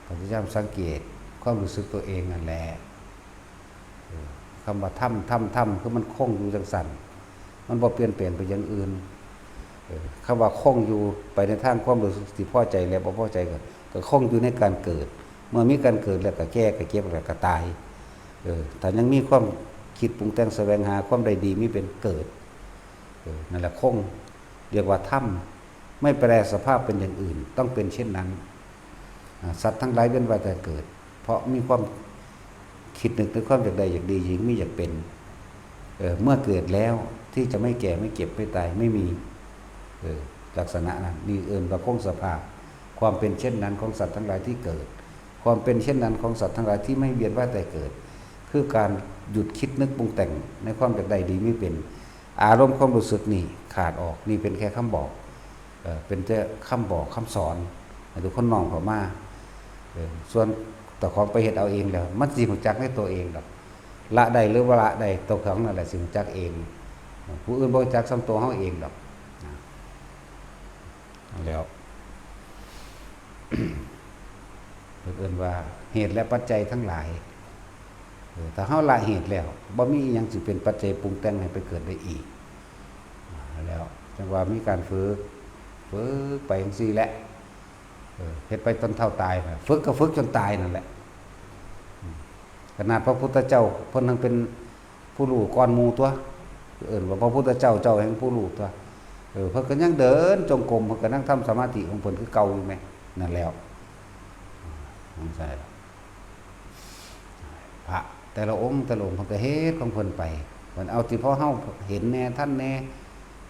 พยายามสังเกตความรู้สึกตัวเองนั่นแหละ เออ คำว่าธรรม ธรรม ธรรม คือมันคงอยู่จั่งซั่น มันบ่เปลี่ยนแปลงไปอย่างอื่น เออ คำว่าคงอยู่ไปในทางความรู้สึกที่พอใจและบ่พอใจก็ ก็คงอยู่ในการเกิด เมื่อมีการเกิดแล้วก็แก่ ก็เจ็บ แล้วก็ตาย เออ ถ้ายังมีความคิดปรุงแต่งแสวงหาความได้ดีมีเป็นเกิด เออ นั่นแหละคง เรียกว่าธรรม ไม่แปรสภาพเป็นอย่างอื่น ต้องเป็นเช่นนั้น อ่า สัตว์ทั้งหลายเวียนว่ายตายเกิด เพราะมีความคิดนึกในความอยากได้อยากดี อยากมีอยากเป็น เออ เมื่อเกิดแล้วที่จะไม่แก่ไม่เจ็บไม่ตายไม่มี เออ ลักษณะนั้น นี่เอิ้นว่าคงสภาพ ความเป็นเช่นนั้นของสัตว์ทั้งหลายที่เกิด ความเป็นเช่นนั้นของสัตว์ทั้งหลายที่ไม่เวียนว่ายตายเกิด คือการหยุดคิดนึกปรุงแต่งในความอยากได้ดีมีเป็น อารมณ์ความรู้สึกนี่ขาดออก นี่เป็นแค่คำบอก เออ เป็นแต่คำบอกคำสอนให้ทุกคนน้อมเข้ามา เออ ส่วนเจ้าของไปเฮ็ดเอาเองแล้ว มันสิรู้จักในตัวเองดอก ละได้หรือบ่ละได้ ตัวของนั่นแหละสิรู้จักเอง ผู้อื่นบ่รู้จักส่ำตัวเฮาเองดอก นะ แล้ว เพิ่นเอิ้นว่าเหตุและปัจจัยทั้งหลาย เออ ถ้าเฮาละเหตุแล้ว บ่มีอิหยังสิเป็นปัจจัยปรุงแต่งให้ไปเกิดได้อีก แล้วจั่งว่ามีการฝึก ฝึกไปจั่งซี้แหละ เออ เฮ็ดไปจนเฒ่าตายน่ะ ฝึกก็ฝึกจนตายนั่นแหละ อืม ขนาดพระพุทธเจ้าเพิ่นยังเป็นผู้รู้ก่อนหมู่ตั๊ว เอิ้นว่าพระพุทธเจ้า เจ้าแห่งผู้รู้ตั๊ว เออ เพิ่นก็ยังเดินจงกรม เพิ่นก็นั่งทำสมาธิของเพิ่นคือเก่าอยู่แหม นั่นแล้ว สงสัย พระแต่ละองค์แต่ละองค์เพิ่นก็เฮ็ดของเพิ่นไป เพิ่นเอาที่พอเฮาเห็นแหน่ทันแหน่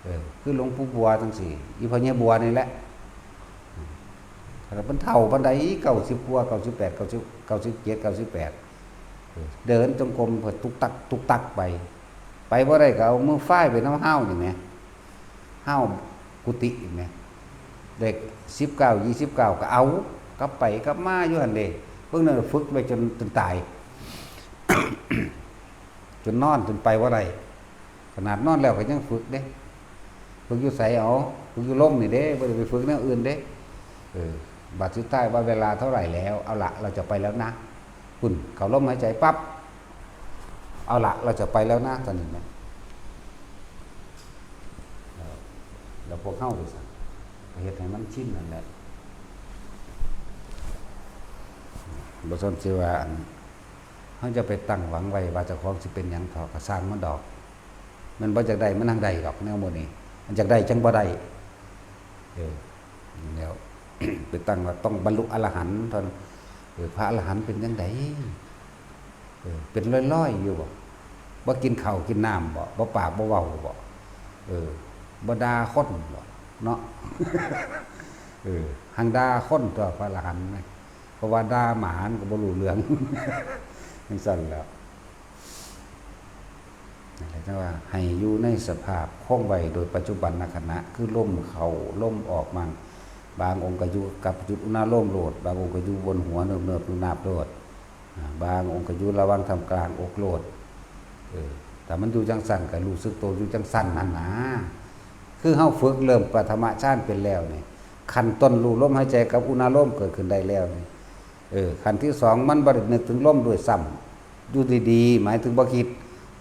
เออ คือหลวงปู่บัวจั่งซี้ อีพ่อใหญ่บัวนี่แหละ ขนาดเพิ่นเฒ่าปานใด เก้าสิบกว่า เก้าสิบแปด เก้าสิบ เก้าสิบเจ็ด เก้าสิบแปด เออ เดินจงกรมเพิ่นตุ๊กตักตุ๊กตักไป ไปบ่ได้ก็เอามือฟ้ายไปนำฮาวนี่แหม ฮาวกุฏิแหม เลขสิบเก้า ยี่สิบเก้า ก็เอา กลับไปกลับมาอยู่หั่นเด้ เบิ่งนั่นฝึกไปจน จนตาย จนนอนจนไปบ่ได้ ขนาดนอนแล้วก็ยังฝึกเด้ ฝึกอยู่ไส เอา ฝึกอยู่ลมนี่เด้ บ่ได้ไปฝึกแนวอื่นเด้ เออ บัดสุดท้ายว่าเวลาเท่าไหร่แล้ว เอาละ เราจะไปแล้วนะ พุ้น เข้าลมหายใจปั๊บ เอาละ เราจะไปแล้วนะ ตอนนี้นะ เออ แล้วพวกเฮาไปซะ ก็เฮ็ดให้มันชินนั่นแหละ บ่ซั่นสิว่าอัน เฮาจะไปตั้งหวังไว้ว่าเจ้าของสิเป็นหยังเถาะ ก็ซ่างมันดอก มันบ่อยากได้ มันหังได้ดอก แนวหมู่นี้ มันอยากได้จั่งบ่ได้ เออ แล้ว ไปตั้งว่าต้องบรรลุอรหันต์เท่านั้น เออ พระอรหันต์เป็นจั่งใด เออ เป็นลอยๆอยู่บ่ บ่กินข้าวกินน้ำบ่ บ่ปากบ่เว้าบ่ เออ บ่ด่าคนบ่ เนาะ เออ หังด่าคนตั๊วพระอรหันต์นะ เพราะว่าด่าหมามันก็บ่รู้เรื่อง จั่งซั่นแหล้ว นั่นแหละ แต่ว่าให้อยู่ในสภาพคงไว้โดยปัจจุบันขณะ คือลมเข้าลมออกมั่ง บางองค์ก็อยู่กับจุดอุณาโลมโลด บางองค์ก็อยู่บนหัวเนิบๆ นาบๆ โลด อ่า บางองค์ก็อยู่ระหว่างท่ามกลางอกโลด เออ แต่มันอยู่จั่งซั่นก็รู้สึกตัวอยู่จั่งซั่นหั่นนะ คือเฮาฝึกเริ่มปฐมฌานเป็นแล้วนี่ ขั้นต้นรู้ลมหายใจกับอุณาโลมเกิดขึ้นได้แล้วนี่ เออ ขั้นที่สองมันบ่ได้นึกถึงลมด้วยซ้ำ อยู่ดีๆ หมายถึงบ่คิด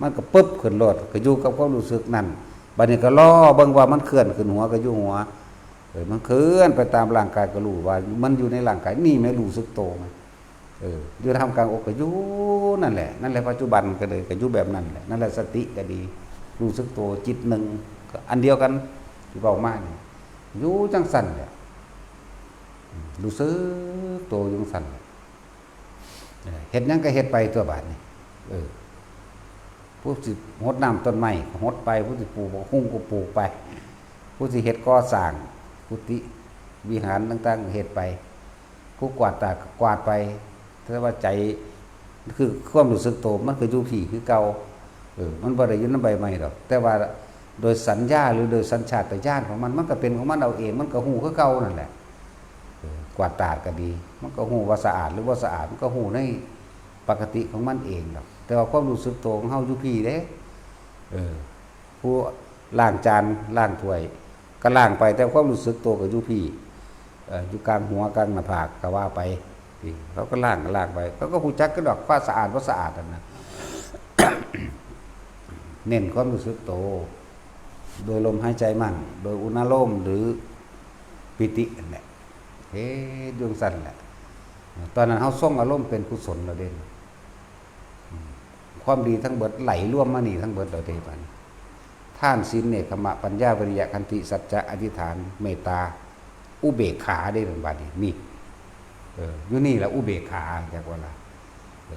มันก็ปึ๊บขึ้นโลด ก็อยู่กับความรู้สึกนั่น บัดนี้ก็รอเบิ่งว่ามันเคลื่อนขึ้นหัวก็อยู่หัว เออ มันเคลื่อนไปตามร่างกายก็รู้ว่ามันอยู่ในร่างกาย นี่แม่นรู้สึกตัวไหม เออ อยู่ท่ามกลางอกก็อยู่นั่นแหละ นั่นแหละปัจจุบันก็เลยก็อยู่แบบนั้นแหละ นั่นแหละสติก็ดี รู้สึกตัวจิตหนึ่ง ก็อันเดียวกันที่เว้ามานี่ อยู่จั่งซั่นแหละ อืม รู้สึกตัวอยู่จั่งซั่นแหละ เออ เฮ็ดหยังก็เฮ็ดไปตั๊วบาดนี้ เออ ผู้สิหดน้ำต้นไม้ก็หดไป ผู้สิปลูกบักฮุ่งก็ปลูกไป ผู้สิเฮ็ดก่อสร้างกุฏิวิหารต่างๆ ก็เฮ็ดไป ผู้กวาดตาดก็กวาดไป แต่ว่าใจ คือความรู้สึกตัวมันก็อยู่พี้คือเก่า เออ มันบ่ได้อยู่นำใบไม้ดอก แต่ว่าโดยสัญญาหรือโดยสัญชาตญาณของมัน มันก็เป็นของมันเอาเอง มันก็ฮู้คือเก่านั่นแหละ เออ กวาดตาดก็ดี มันก็ฮู้ว่าสะอาดหรือบ่สะอาด มันก็ฮู้ในปกติของมันเองดอก แต่ว่าความรู้สึกตัวของเฮาอยู่พี้เด้ เออ ผู้ล้างจานล้างถ้วย ก็ล้างไป แต่ความรู้สึกตัวก็อยู่พี้ เอ่อ อยู่กลางหัวกลางหน้าผากก็ว่าไป พี้ เขาก็ล้างก็ล้างไป เขาก็ฮู้จักคือดอกว่าสะอาดบ่สะอาดนั่นนะ เน้นความรู้สึกตัว โดยลมหายใจมั่น โดยอุณาโลมหรือปีตินั่นแหละ เฮ็ดอยู่จั่งซั่นแหละ ตอนนั้นเฮาทรงอารมณ์เป็นกุศลแล้วเด้ อืม ความดีทั้งเบิดไหลรวมมานี่ทั้งเบิดแล้วเด้ บัดนี้ แท ทาน ศีล เนกขัมมะ ปัญญา วิริยะ ขันติ สัจจะ อธิษฐาน เมตตา อุเบกขาได้เป็นบาดนี้นี่ เออ อยู่นี่แหละอุเบกขา จักว่าล่ะ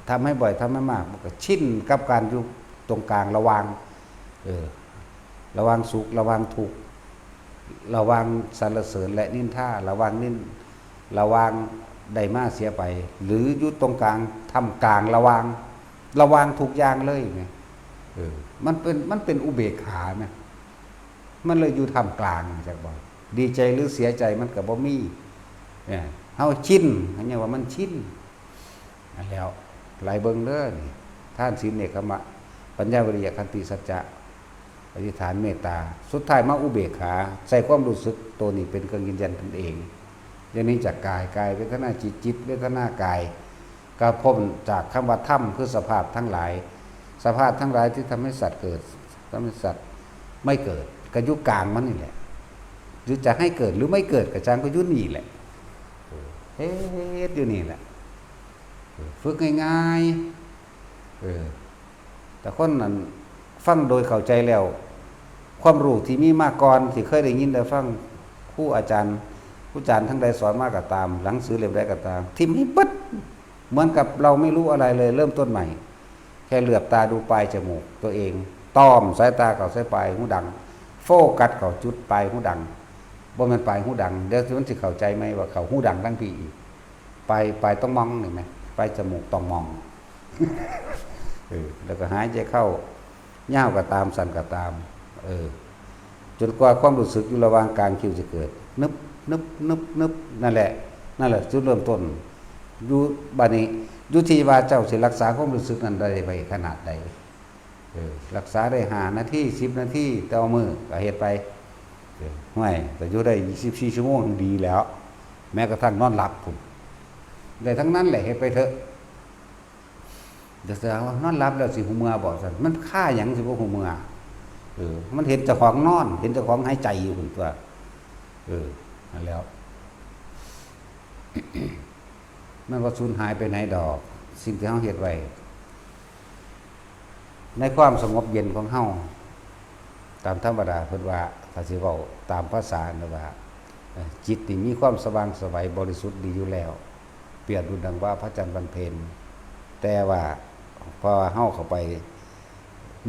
ทำให้บ่อย ทำให้มาก มันก็ชินกับการอยู่ตรงกลางระหว่าง เออ ระหว่างสุข ระหว่างทุกข์ ระหว่างสรรเสริญและนินทา ระหว่างนิน ระหว่างได้มาเสียไป หรืออยู่ตรงกลาง ท่ามกลาง ระหว่าง ระหว่างทุกอย่างเลยไง เออ มันเป็น มันเป็นอุเบกขานะ มันเลยอยู่ท่ามกลาง จักบอก ดีใจหรือเสียใจมันก็บ่มี เนี่ย เฮาชิน เขาเรียกว่ามันชิน นั่นแล้ว หลายเบิ่งเด้อนี่ ทาน ศีล เนกขัมมะ ปัญญา วิริยะ ขันติ สัจจะ อธิษฐาน เมตตา สุดท้ายมาอุเบกขา ใส่ความรู้สึกตัวนี้เป็นเครื่องยืนยันตนเอง อย่างนี้จากกาย กายเวทนา จิต จิตเวทนากาย ก็พ้นจากคำว่าธรรม คือสภาพทั้งหลาย สภาพทั้งหลายที่ทำให้สัตว์เกิด ทำให้สัตว์ไม่เกิด ก็อยู่กลางมันนี่แหละ หรือจะให้เกิดหรือไม่เกิดก็ช่าง ก็อยู่นี่แหละ เฮ็ดอยู่นี่แหละ ฝึกง่ายๆ เออ แต่คนนั้นฟังโดยเข้าใจแล้ว ความรู้ที่มีมาก่อน ที่เคยได้ยินได้ฟัง ครูอาจารย์ ครูอาจารย์ทั้งใดสอนมาก็ตาม หนังสือเล่มใดก็ตาม ทิ่มให้เบิด เหมือนกับเราไม่รู้อะไรเลย เริ่มต้นใหม่ แค่เหลือบตาดูปลายจมูกตัวเอง ต้อมสายตาเข้าใส่ปลายหูดัง โฟกัสเข้าจุดปลายหูดัง บ่แม่นปลายหูดัง เดี๋ยวมันสิเข้าใจไหมว่าเข้าหูดังทั้งพี่อีก ปลาย ปลายต้องมอง เห็นไหม ปลายจมูกต้องมอง เออ แล้วก็หายใจเข้ายาวก็ตาม สั้นก็ตาม เออ จนกว่าความรู้สึกอยู่ระหว่างกลางคิ้วจะเกิด นึบ นึบ นึบ นึบ นั่นแหละ นั่นแหละจุดเริ่มต้น อยู่บัดนี้ อยู่ที่ว่าเจ้าสิรักษาความรู้สึกนั้นได้ไปขนาดใด เออ รักษาได้ห้านาที สิบนาที ต่อมื้อก็เฮ็ดไป เออ ห้วย แต่อยู่ได้ยี่สิบสี่ชั่วโมงดีแล้ว แม้กระทั่งนอนหลับพุ้น ได้ทั้งนั้นแหละ เฮ็ดไปเถอะ เดี๋ยวจะว่านอนหลับแล้วสิฮู้เมื่อบ่ซั่น มันคาหยังสิบ่ฮู้เมื่อ เออ มันเห็นเจ้าของนอน เห็นเจ้าของหายใจอยู่พุ้นตัว เออ นั่นแล้ว มันบ่สูญหายไปไหนดอก สิ่งที่เฮาเฮ็ดไว้ ในความสงบเย็นของเฮา ตามธรรมดาเพิ่นว่า ถ้าสิเว้าตามภาษาน่ะว่า เอ่อ จิตนี่มีความสว่างไสวบริสุทธิ์ดีอยู่แล้ว เปรียบดุจดังว่าพระจันทร์วันเพ็ญ แต่ว่าพอเฮาเข้าไป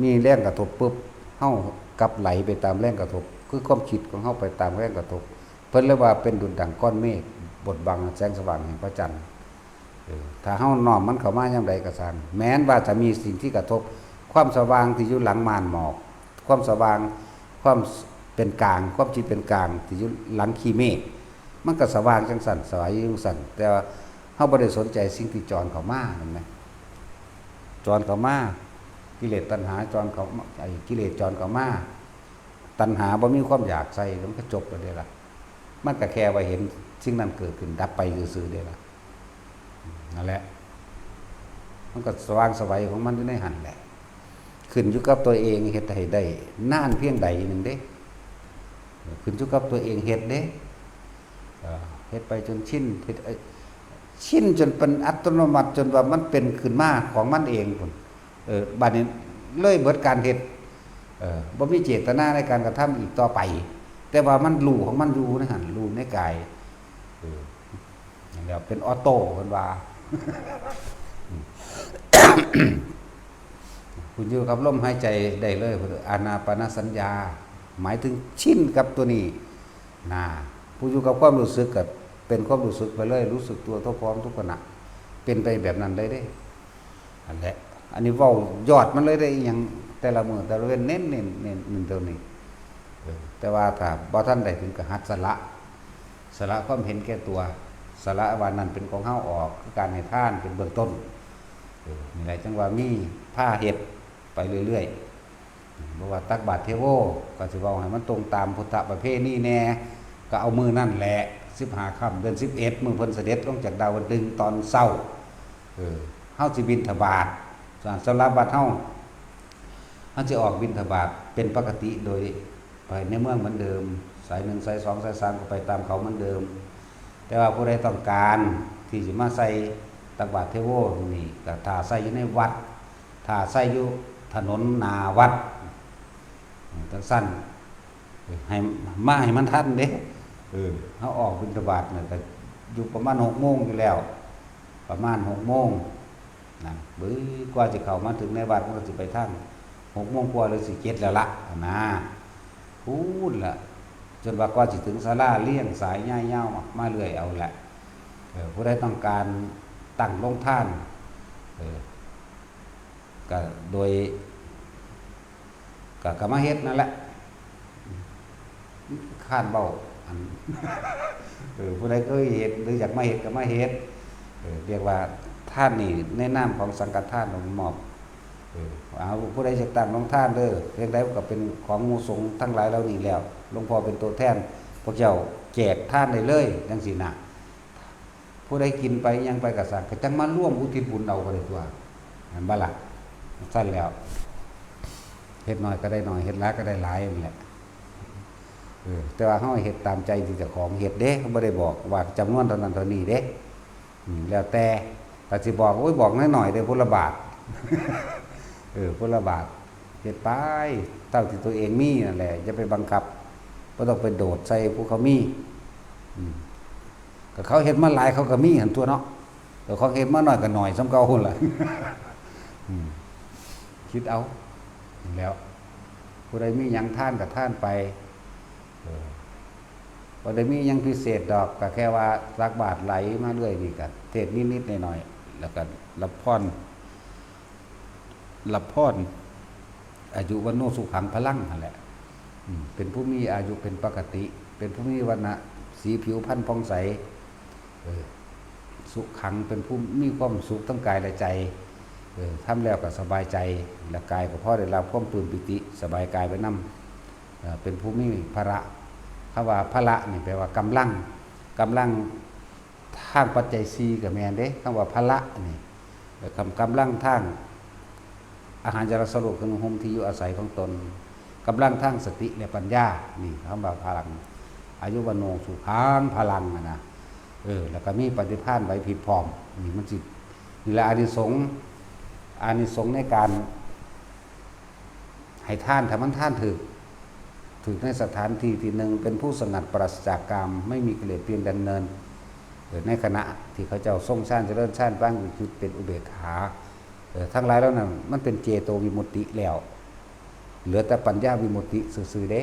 มีแรงกระทบปุ๊บ เฮากลับไหลไปตามแรงกระทบ คือความคิดของเฮาไปตามแรงกระทบ เพิ่นเลยว่าเป็นดุจดังก้อนเมฆบดบังแสงสว่างแห่งพระจันทร์ เออ ถ้าเฮาน้อมมันเข้ามายามใดก็ซ่าง แม้นว่าจะมีสิ่งที่กระทบ ความสว่างที่อยู่หลังม่านหมอก ความสว่าง ความเป็นกลาง ความจิตเป็นกลางที่อยู่หลังขี้เมฆ มันก็สว่างจังซั่น สวายอยู่จังซั่น แต่ว่าเฮาบ่ได้สนใจสิ่งที่จรเข้ามา เห็นไหม จรเข้ามา กิเลสตัณหาจรเข้ามา ไอ้กิเลสจรเข้ามา ตัณหาบ่มีความอยากใส่ มันก็จบแล้วเด้ล่ะ มันก็แค่ว่าเห็นสิ่งนั้นเกิดขึ้นดับไปซื่อๆเด้ล่ะ นั่นแหละ มันก็สว่างไสวของมันอยู่ในหั่นแหละ ขึ้นอยู่กับตัวเองเฮ็ดให้ได้นานเพียงใดหนึ่งเด้ ขึ้นอยู่กับตัวเองเฮ็ดเด้ เอ่อ เฮ็ดไปจนชิน เฮ็ด เอ่อ ชินจนเป็นอัตโนมัติ จนว่ามันเป็นขึ้นมาของมันเองพุ้น เออ บัดนี้เลยเบิดการเฮ็ด เออ บ่มีเจตนาในการกระทำอีกต่อไป แต่ว่ามันรู้ของมันอยู่ในหั่น รู้ในกาย เออ นั่นแหละ เป็นออโต้เพิ่นว่า คุณอยู่กับลมหายใจได้เลย อานาปานสัญญา หมายถึงชินกับตัวนี้ นะ ผู้อยู่กับความรู้สึกก็เป็นความรู้สึกไปเลย รู้สึกตัวทั่วพร้อมทุกขณะ เป็นไปแบบนั้นเลยเด้ อันแหละ อันนี้เว้ายอดมันเลยได้ อีหยังแต่ละมื้อแต่ละเว้น เน้น เน้น เน้น เน้นตัวนี้ เออ แต่ว่าถ้าบ่ทันได้ถึงก็หัดสละ สละความเห็นแก่ตัว สละว่านั่นเป็นของเฮาออก คือการให้ทานเป็นเบื้องต้น เออ นี่แหละจังว่ามีพาเฮ็ดไปเรื่อยๆ บ่ว่าตักบาตรเทโว ก็สิเว้าให้มันตรงตามพุทธประเพณีแน่ ก็เอามื้อนั่นแหละ สิบห้าค่ำเดือนสิบเอ็ด มื้อเพิ่นเสด็จลงจากดาวดึงส์ตอนเช้า เออ เฮาสิบิณฑบาต สำหรับวัดเฮา เฮาสิออกบิณฑบาตเป็นปกติโดยไปในเมืองเหมือนเดิม สายหนึ่ง สายสอง สายสาม ก็ไปตามเขาเหมือนเดิม แต่ว่าผู้ใดต้องการที่สิมาใส่ตักบาตรเทโวนี่ ก็ถ้าใส่อยู่ในวัด ถ้าใส่อยู่ถนนหน้าวัด จั่งซั้น ให้มาให้มันทันเด้ เออ เฮาออกบิณฑบาตน่ะ ก็อยู่ประมาณหกโมงอยู่แล้ว ประมาณหกโมงนะ เบิ่งกว่าสิเข้ามาถึงในวัด มันก็สิไปทางหกโมงกว่าหรือสิเจ็ดแล้วละนะ พู้นละ จนว่ากว่าสิถึงศาลาเลียงสายย้ายยาวมาเรื่อยเอาแหละ เออ ผู้ใดต้องการตั้งโรงทาน เออ ก็โดย ก็ ก็มาเฮ็ดนั่นแหละ ค้านเว้า อัน เออ ผู้ใดเคยเฮ็ดหรืออยากมาเฮ็ดก็มาเฮ็ด เออ เรียกว่าทานนี่ในนามของสังฆทานมอบ เออ เอา ผู้ใดอยากตั้งโรงทานเด้อ เพียงใดก็เป็นของหมู่สงฆ์ทั้งหลายเหล่านี้แล้ว หลวงพ่อเป็นตัวแทน พวกเจ้าแจกทานได้เลย จั่งซี้นะ ผู้ใดกินไปหยังไปก็ซัก ก็จั่งมาร่วมอุทิศบุญเอาก็ได้ตั๊ว แม่นบ่ล่ะ ซั่นแล้ว เฮ็ดน้อยก็ได้น้อย เฮ็ดหลายก็ได้หลายนั่นแหละ เออ แต่ว่าเฮาเฮ็ดตามใจที่เจ้าของเฮ็ดเด้ บ่ได้บอกว่าจำนวนเท่านั้นเท่านี้เด้ อืม แล้วแต่ ถ้าสิบอก โอ้ย บอกน้อยๆ เด้อ พุทธบาท เออ พุทธบาท เฮ็ดไป เท่าที่ตัวเองมีนั่นแหละ อย่าไปบังคับ บ่ต้องไปโดดใส่ผู้เขามี อืม ก็เขาเฮ็ดมาหลายเขาก็มีหั่นตั๊วเนาะ แต่ของเฮ็ดมาน้อยก็น้อยส่ำเก่าหั่นล่ะ อืม คิดเอา แล้ว ผู้ใดมีหยังทานก็ทานไป เออ บ่ได้มีหยังพิเศษดอก ก็แค่ว่าตักบาตรไหลมาเรื่อยนี่ก็เทศน์นิดๆหน่อยๆ แล้วก็รับพร รับพร อายุวัณโณสุขังพลังนั่นแหละ อืม เป็นผู้มีอายุเป็นปกติ เป็นผู้มีวรรณะสีผิวพรรณผ่องใส เออ สุขัง เป็นผู้มีความสุขทั้งกายและใจ เออ ทำแล้วก็สบายใจ และกายก็พอได้รับความปลื้มปีติ สบายกายไปนำ เอ่อ เป็นผู้มีพละ คำว่าพละนี่แปลว่ากำลัง กำลังทางปัจจัยสี่ก็แม่นเด้ คำว่าพละนี่ เอ่อ กำ- กำลังทางอาหาร จารสโรค เครื่องนุ่งห่ม ที่อยู่อาศัยของตน กำลังทางสติและปัญญา นี่คำว่าพลัง อายุวัณโณสุขังพลังอะนะ เออ แล้วก็มีปฏิภาณไหวพริบพร้อม นี่มันสิ นี่แหละอานิสงส์ อานิสงส์ในการ ให้ทาน ถ้ามันทานถืก ถืกในสถานที่ที่หนึ่ง เป็นผู้สงัดปราศจากกาม ไม่มีกิเลสเพียงดำเนิน เอ่อ ในขณะที่เขาเจ้าทรงฌานเจริญฌาน ปางวิมุตติเป็นอุเบกขา เอ่อ ทั้งหลายเหล่านั้น มันเป็นเจโตวิมุตติแล้ว เหลือแต่ปัญญาวิมุตติซื่อๆเด้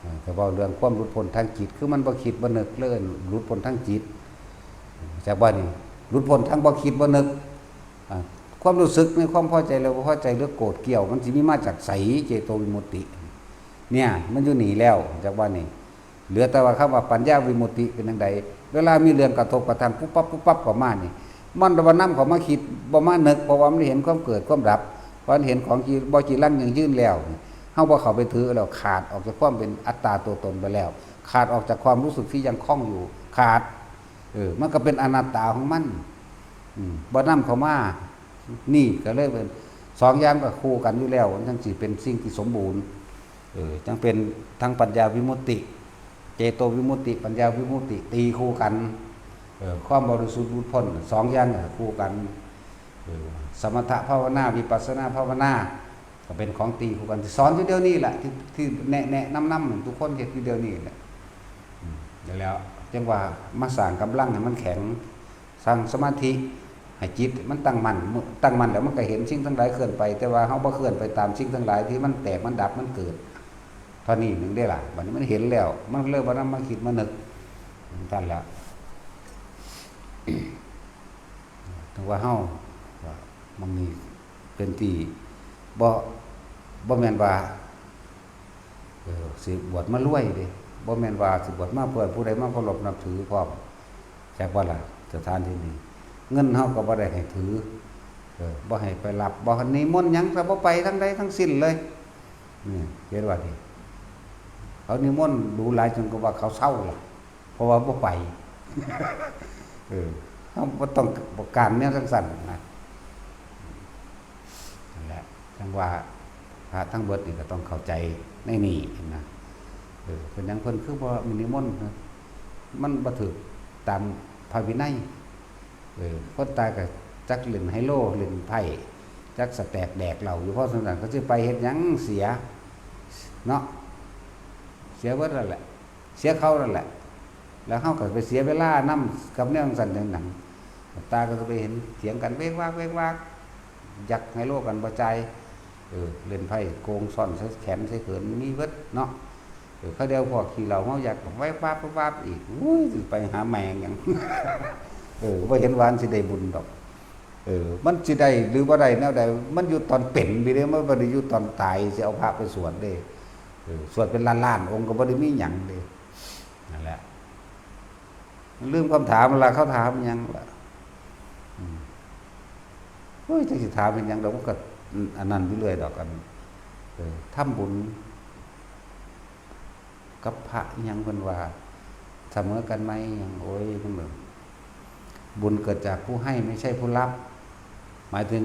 เอ่อ ถ้าเว้าเรื่องความหลุดพ้นทางจิต คือมันบ่คิดบ่นึกเลย หลุดพ้นทางจิต จากว่านี่ หลุดพ้นทางบ่คิดบ่นึก อ่า ความรู้สึกในความพอใจและบ่พอใจหรือโกรธเกลี้ยว มันสิมีมาจากไส เจโตวิมุตติ เนี่ย มันอยู่นี่แล้ว จากว่านี่ เหลือแต่ว่าคำว่าปัญญาวิมุตติเป็นจั่งใด เวลามีเรื่องกระทบกระทั่งปุ๊บปั๊บปุ๊บปั๊บเข้ามานี่ มันบ่นำเข้ามาคิด บ่มานึก เพราะว่ามันเห็นความเกิดความดับ เพราะมันเห็นของที่บ่จีรังยั่งยืนแล้วนี่ เฮาบ่เข้าไปถือแล้ว ขาดออกจากความเป็นอัตตาตัวตนไปแล้ว ขาดออกจากความรู้สึกที่ยังคล้องอยู่ ขาด เออ มันก็เป็นอนัตตาของมัน อืม บ่นำเข้ามา นี่ก็เลยเป็น สองอย่างก็คู่กันอยู่แล้ว มันจั่งสิเป็นสิ่งที่สมบูรณ์ เออ จั่งเป็นทั้งปัญญาวิมุตติ เจโตวิมุตติ ปัญญาวิมุตติ ตีคู่กัน เออ ความบริสุทธิ์หลุดพ้น สองอย่างก็คู่กัน เออ สมถภาวนา วิปัสสนาภาวนา ก็เป็นของตีคู่กัน ที่สอนอยู่เดี๋ยวนี้แหละ ที่ ที่แนะ แนะนำนำทุกคนเฮ็ดอยู่เดี๋ยวนี้แหละ อืม แล้ว จั่งว่ามาสร้างกำลังให้มันแข็ง สร้างสมาธิให้จิตมันตั้งมั่น เมื่อตั้งมั่นแล้วมันก็เห็นสิ่งทั้งหลายเคลื่อนไป แต่ว่าเฮาบ่เคลื่อนไปตามสิ่งทั้งหลายที่มันแตก มันดับ มันเกิด เท่านี้หนึ่งได้ล่ะ บัดนี้มันเห็นแล้ว มันเลยบ่นำมาคิดมานึก ท่านละ ถึงว่าเฮา ว่ามันมีเป็นที่ บ่ บ่แม่นว่า เออ สิบวชมารวยเด้ บ่แม่นว่าสิบวชมาเพื่อผู้ใดมาเคารพนับถือพร้อม จักว่าล่ะ สถานที่นี้ เงินเฮาก็บ่ได้ให้ถือ เออ บ่ให้ไปรับ บ่ให้นิมนต์หยัง ก็บ่ไปทางใดทั้งสิ้นเลย นี่ เห็นว่านี่ เขานิมนต์ดูหลายจนก็ว่าเขาเซาล่ะ เพราะว่าบ่ไป เออ เฮาบ่ต้องการแนวจั่งซั้นนะ นั่นแหละ จั่งว่าพระทั้งเบิดนี่ก็ต้องเข้าใจในนี้นะ เออ เป็นหยังเพิ่นคือบ่นิมนต์นะ มันบ่ถูกตามพระวินัย เออ คนตายก็จักเล่นไฮโล เล่นไพ่ จักสแต็กแดกเหล้าอยู่ เพราะฉะนั้นเขาสิไปเฮ็ดหยังเสีย เนาะ เสียเบิดแล้วแหละ เสียเขาแล้วแหละ แล้วเฮาก็ไปเสียเวลานำกับแนวจั่งซั่นจั่งหยัง ตาก็ไปเห็นเถียงกันเวกวากเวกวาก ยักไฮโลกันบ่จ่าย เออ เล่นไพ่โกงซ่อนใส่แขนใส่เขินมีเบิดเนาะ เออ เขาเดียวพวกขี้เหล้าเมายักแวกวาบแวกวาบอีก อุ้ย ไปหาแม่งหยัง เออ บ่เห็นว่ามันสิได้บุญดอก เออ มันสิได้หรือบ่ได้แนวใด มันอยู่ตอนเป็นพี่เด้ มันบ่ได้อยู่ตอนตายสิเอาพระไปสวดเด้ เออ สวดเป็นล้านๆองค์ก็บ่ได้มีหยังเด้ นั่นแหละ มันลืมคำถามละ เขาถามหยังละ อืม โอ้ย จักสิถามเป็นหยังดอก มันก็อันนั้นอยู่เรื่อยดอก อัน เออ ทำบุญกับพระอิหยังเพิ่นว่า เสมอกันไหมอิหยัง โอ้ย มันแบบ บุญเกิดจากผู้ให้ไม่ใช่ผู้รับ หมายถึง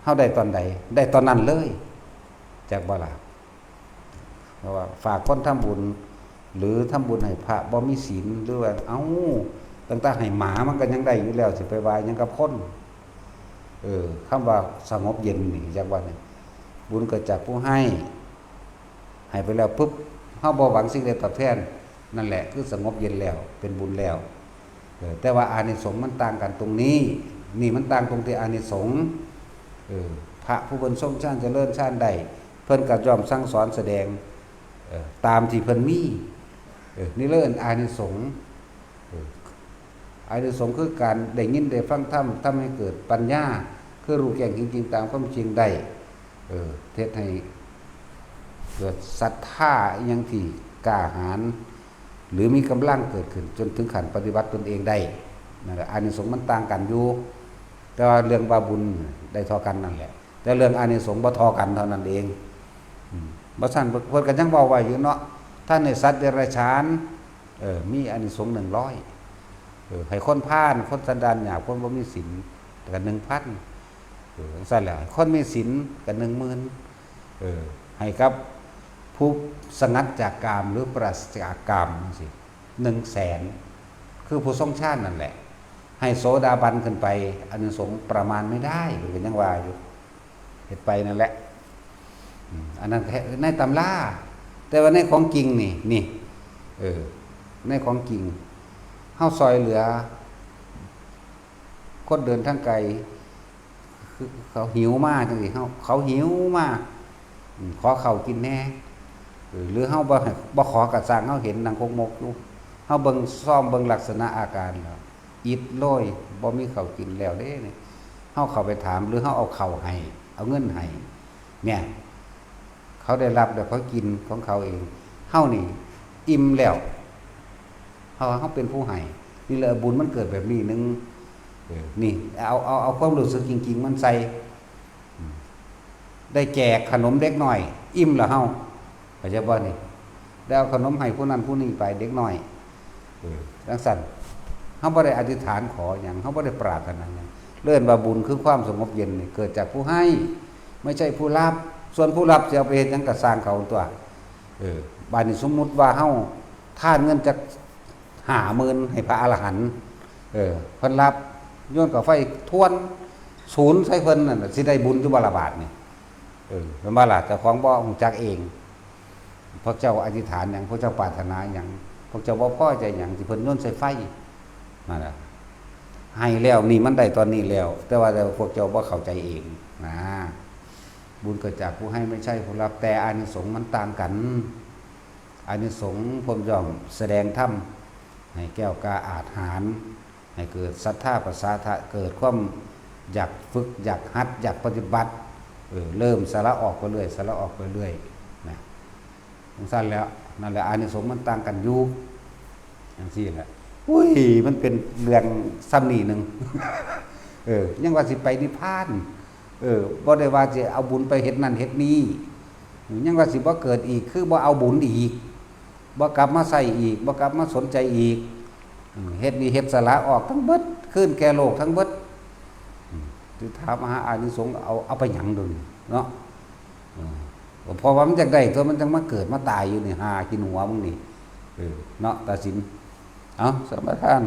เฮาได้ตอนใด ได้ตอนนั้นเลย จักบ่ล่ะ เพราะว่าฝากคนทำบุญ หรือทำบุญให้พระบ่มีศีล หรือว่า เอ้า ตั้งแต่ให้หมามันก็ยังได้อยู่แล้ว สิไปว่าหยังกับคน เออ คำว่าสงบเย็นนี่ จักว่านี่ บุญเกิดจากผู้ให้ ให้ไปแล้วปุ๊บ เฮาบ่หวังสิ่งใดตอบแทน นั่นแหละคือสงบเย็นแล้ว เป็นบุญแล้ว เออ แต่ว่าอานิสงส์มันต่างกันตรงนี้ นี่มันต่างตรงที่อานิสงส์ เออ พระผู้เพิ่นทรงฌานเจริญฌานได้ เพิ่นก็ย่อมสั่งสอนแสดง เออ ตามที่เพิ่นมี เออ นี่เรื่องอานิสงส์ เออ อานิสงส์คือการได้ยินได้ฟังธรรม ทำให้เกิดปัญญา คือรู้แจ้งเห็นจริงตามความจริงได้ เออ เฮ็ดให้เกิดศรัทธาอิหยังที่กล้าหาญ หรือมีกำลังเกิดขึ้น จนถึงขั้นปฏิบัติตนเองได้ นั่นแหละ อานิสงส์มันต่างกันอยู่ แต่ว่าเรื่องว่าบุญได้เท่ากันนั่นแหละ แต่เรื่องอานิสงส์บ่เท่ากันเท่านั้นเอง อืม บ่ซั้นเพิ่นก็ยังเว้าไว้อยู่เนาะ ท่านให้สัตว์เดรัจฉาน เออ มีอานิสงส์หนึ่งร้อย เออ ให้คนพาล คนสันดานหยาบ คนบ่มีศีล ก็หนึ่งพัน เออ จั่งซั้นแหละ คนมีศีลก็หนึ่งหมื่น เออ ให้กับผู้สงัดจากกาม หรือปราศจากกามจั่งซี้ หนึ่งแสน คือผู้ทรงฌานนั่นแหละ ให้โสดาบันขึ้นไป อานิสงส์ประมาณไม่ได้ เพิ่นก็ยังว่าอยู่ เฮ็ดไปนั่นแหละ อืม อันนั้นแค่ในตำรา แต่ว่าในของจริงนี่ นี่ เออ ในของจริง เฮาซอยเหลือ คนเดินทางไกล คือเขาหิวมาจั่งซี้ เฮา เขาหิวมา อืม ขอข้าวกินแหน่ เออ หรือเฮาบ่ให้ บ่ขอก็ซ่าง เฮาเห็นนั่งคกมกอยู่ เฮาเบิ่ง ซอมเบิ่งลักษณะอาการแล้ว อิดโรย บ่มีข้าวกินแล้วเด้นี่ เฮาเข้าไปถาม หรือเฮาเอาข้าวให้ เอาเงินให้ เนี่ย เขาได้รับแล้วเขากินของเขาเอง เฮานี่อิ่มแล้ว เพราะว่าเฮาเป็นผู้ให้ นี่แหละบุญมันเกิดแบบนี้หนึ่ง เออ นี่ เอา เอา เอาความรู้สึกจริงๆมันใส่ อืม ได้แจกขนมเด็กน้อย อิ่มแล้วเฮา เข้าใจบ่นี่ ได้เอาขนมให้ผู้นั้นผู้นี้ไป เด็กน้อย เออ จั่งซั้น เฮาบ่ได้อธิษฐานขอหยัง เฮาบ่ได้ปรารถนาหยัง เอิ้นว่าบุญคือความสงบเย็นนี่เกิดจากผู้ให้ ไม่ใช่ผู้รับ ส่วนผู้รับสิเอาไปเฮ็ดหยังก็ซ่างเขาตั๊ว เออ บาดนี้สมมุติว่าเฮาทานเงินจักห้าหมื่นให้พระอรหันต์ เออ เพิ่นรับ โยนเข้าไฟทวน ศูนย์ใส่เพิ่นนั่นน่ะ สิได้บุญอยู่บ่ล่ะบาดนี้ เออ แม่นบ่ล่ะ เจ้าของบ่ฮู้จักเอง พวกเจ้าอธิษฐานหยัง พวกเจ้าปรารถนาหยัง พวกเจ้าบ่พอใจหยังที่เพิ่นโยนใส่ไฟ นั่นล่ะ ให้แล้วนี่มันได้ตอนนี้แล้ว แต่ว่าพวกเจ้าบ่เข้าใจเองนะ บุญเกิดจากผู้ให้ไม่ใช่ผู้รับ แต่อานิสงส์มันต่างกัน อานิสงส์เพิ่นย่อมแสดงธรรมให้แก้วกล้าอาจหาญ ให้เกิดศรัทธาปสาทะ เกิดความอยากฝึก อยากหัด อยากปฏิบัติ เออ เริ่มสละออกไปเรื่อย สละออกไปเรื่อยนะ จั่งซั้นแหล้ว นั่นแหละ อานิสงส์มันต่างกันอยู่ จั่งซี้แหละ อุ้ย มันเป็นเรื่องส่ำนี้หนึ่ง เออ ยังว่าสิไปนิพพาน เออ บ่ได้ว่าสิเอาบุญไปเฮ็ดนั่นเฮ็ดนี่ ยังว่าสิบ่เกิดอีก คือบ่เอาบุญอีก บ่กลับมาใส่อีก บ่กลับมาสนใจอีก อืม เฮ็ดนี่เฮ็ดสละออกทั้งเบิด คืนแก่โลกทั้งเบิด อืม สิถามหาอานิสงส์ เอา เอาไปหยังดูนี่เนาะ เออ เพราะว่ามันอยากได้ตั๊ว มันจั่งมาเกิดมาตายอยู่นี่ หากินหัวมึงนี่ เออ เนาะ ตาสิน เอา สมาทาน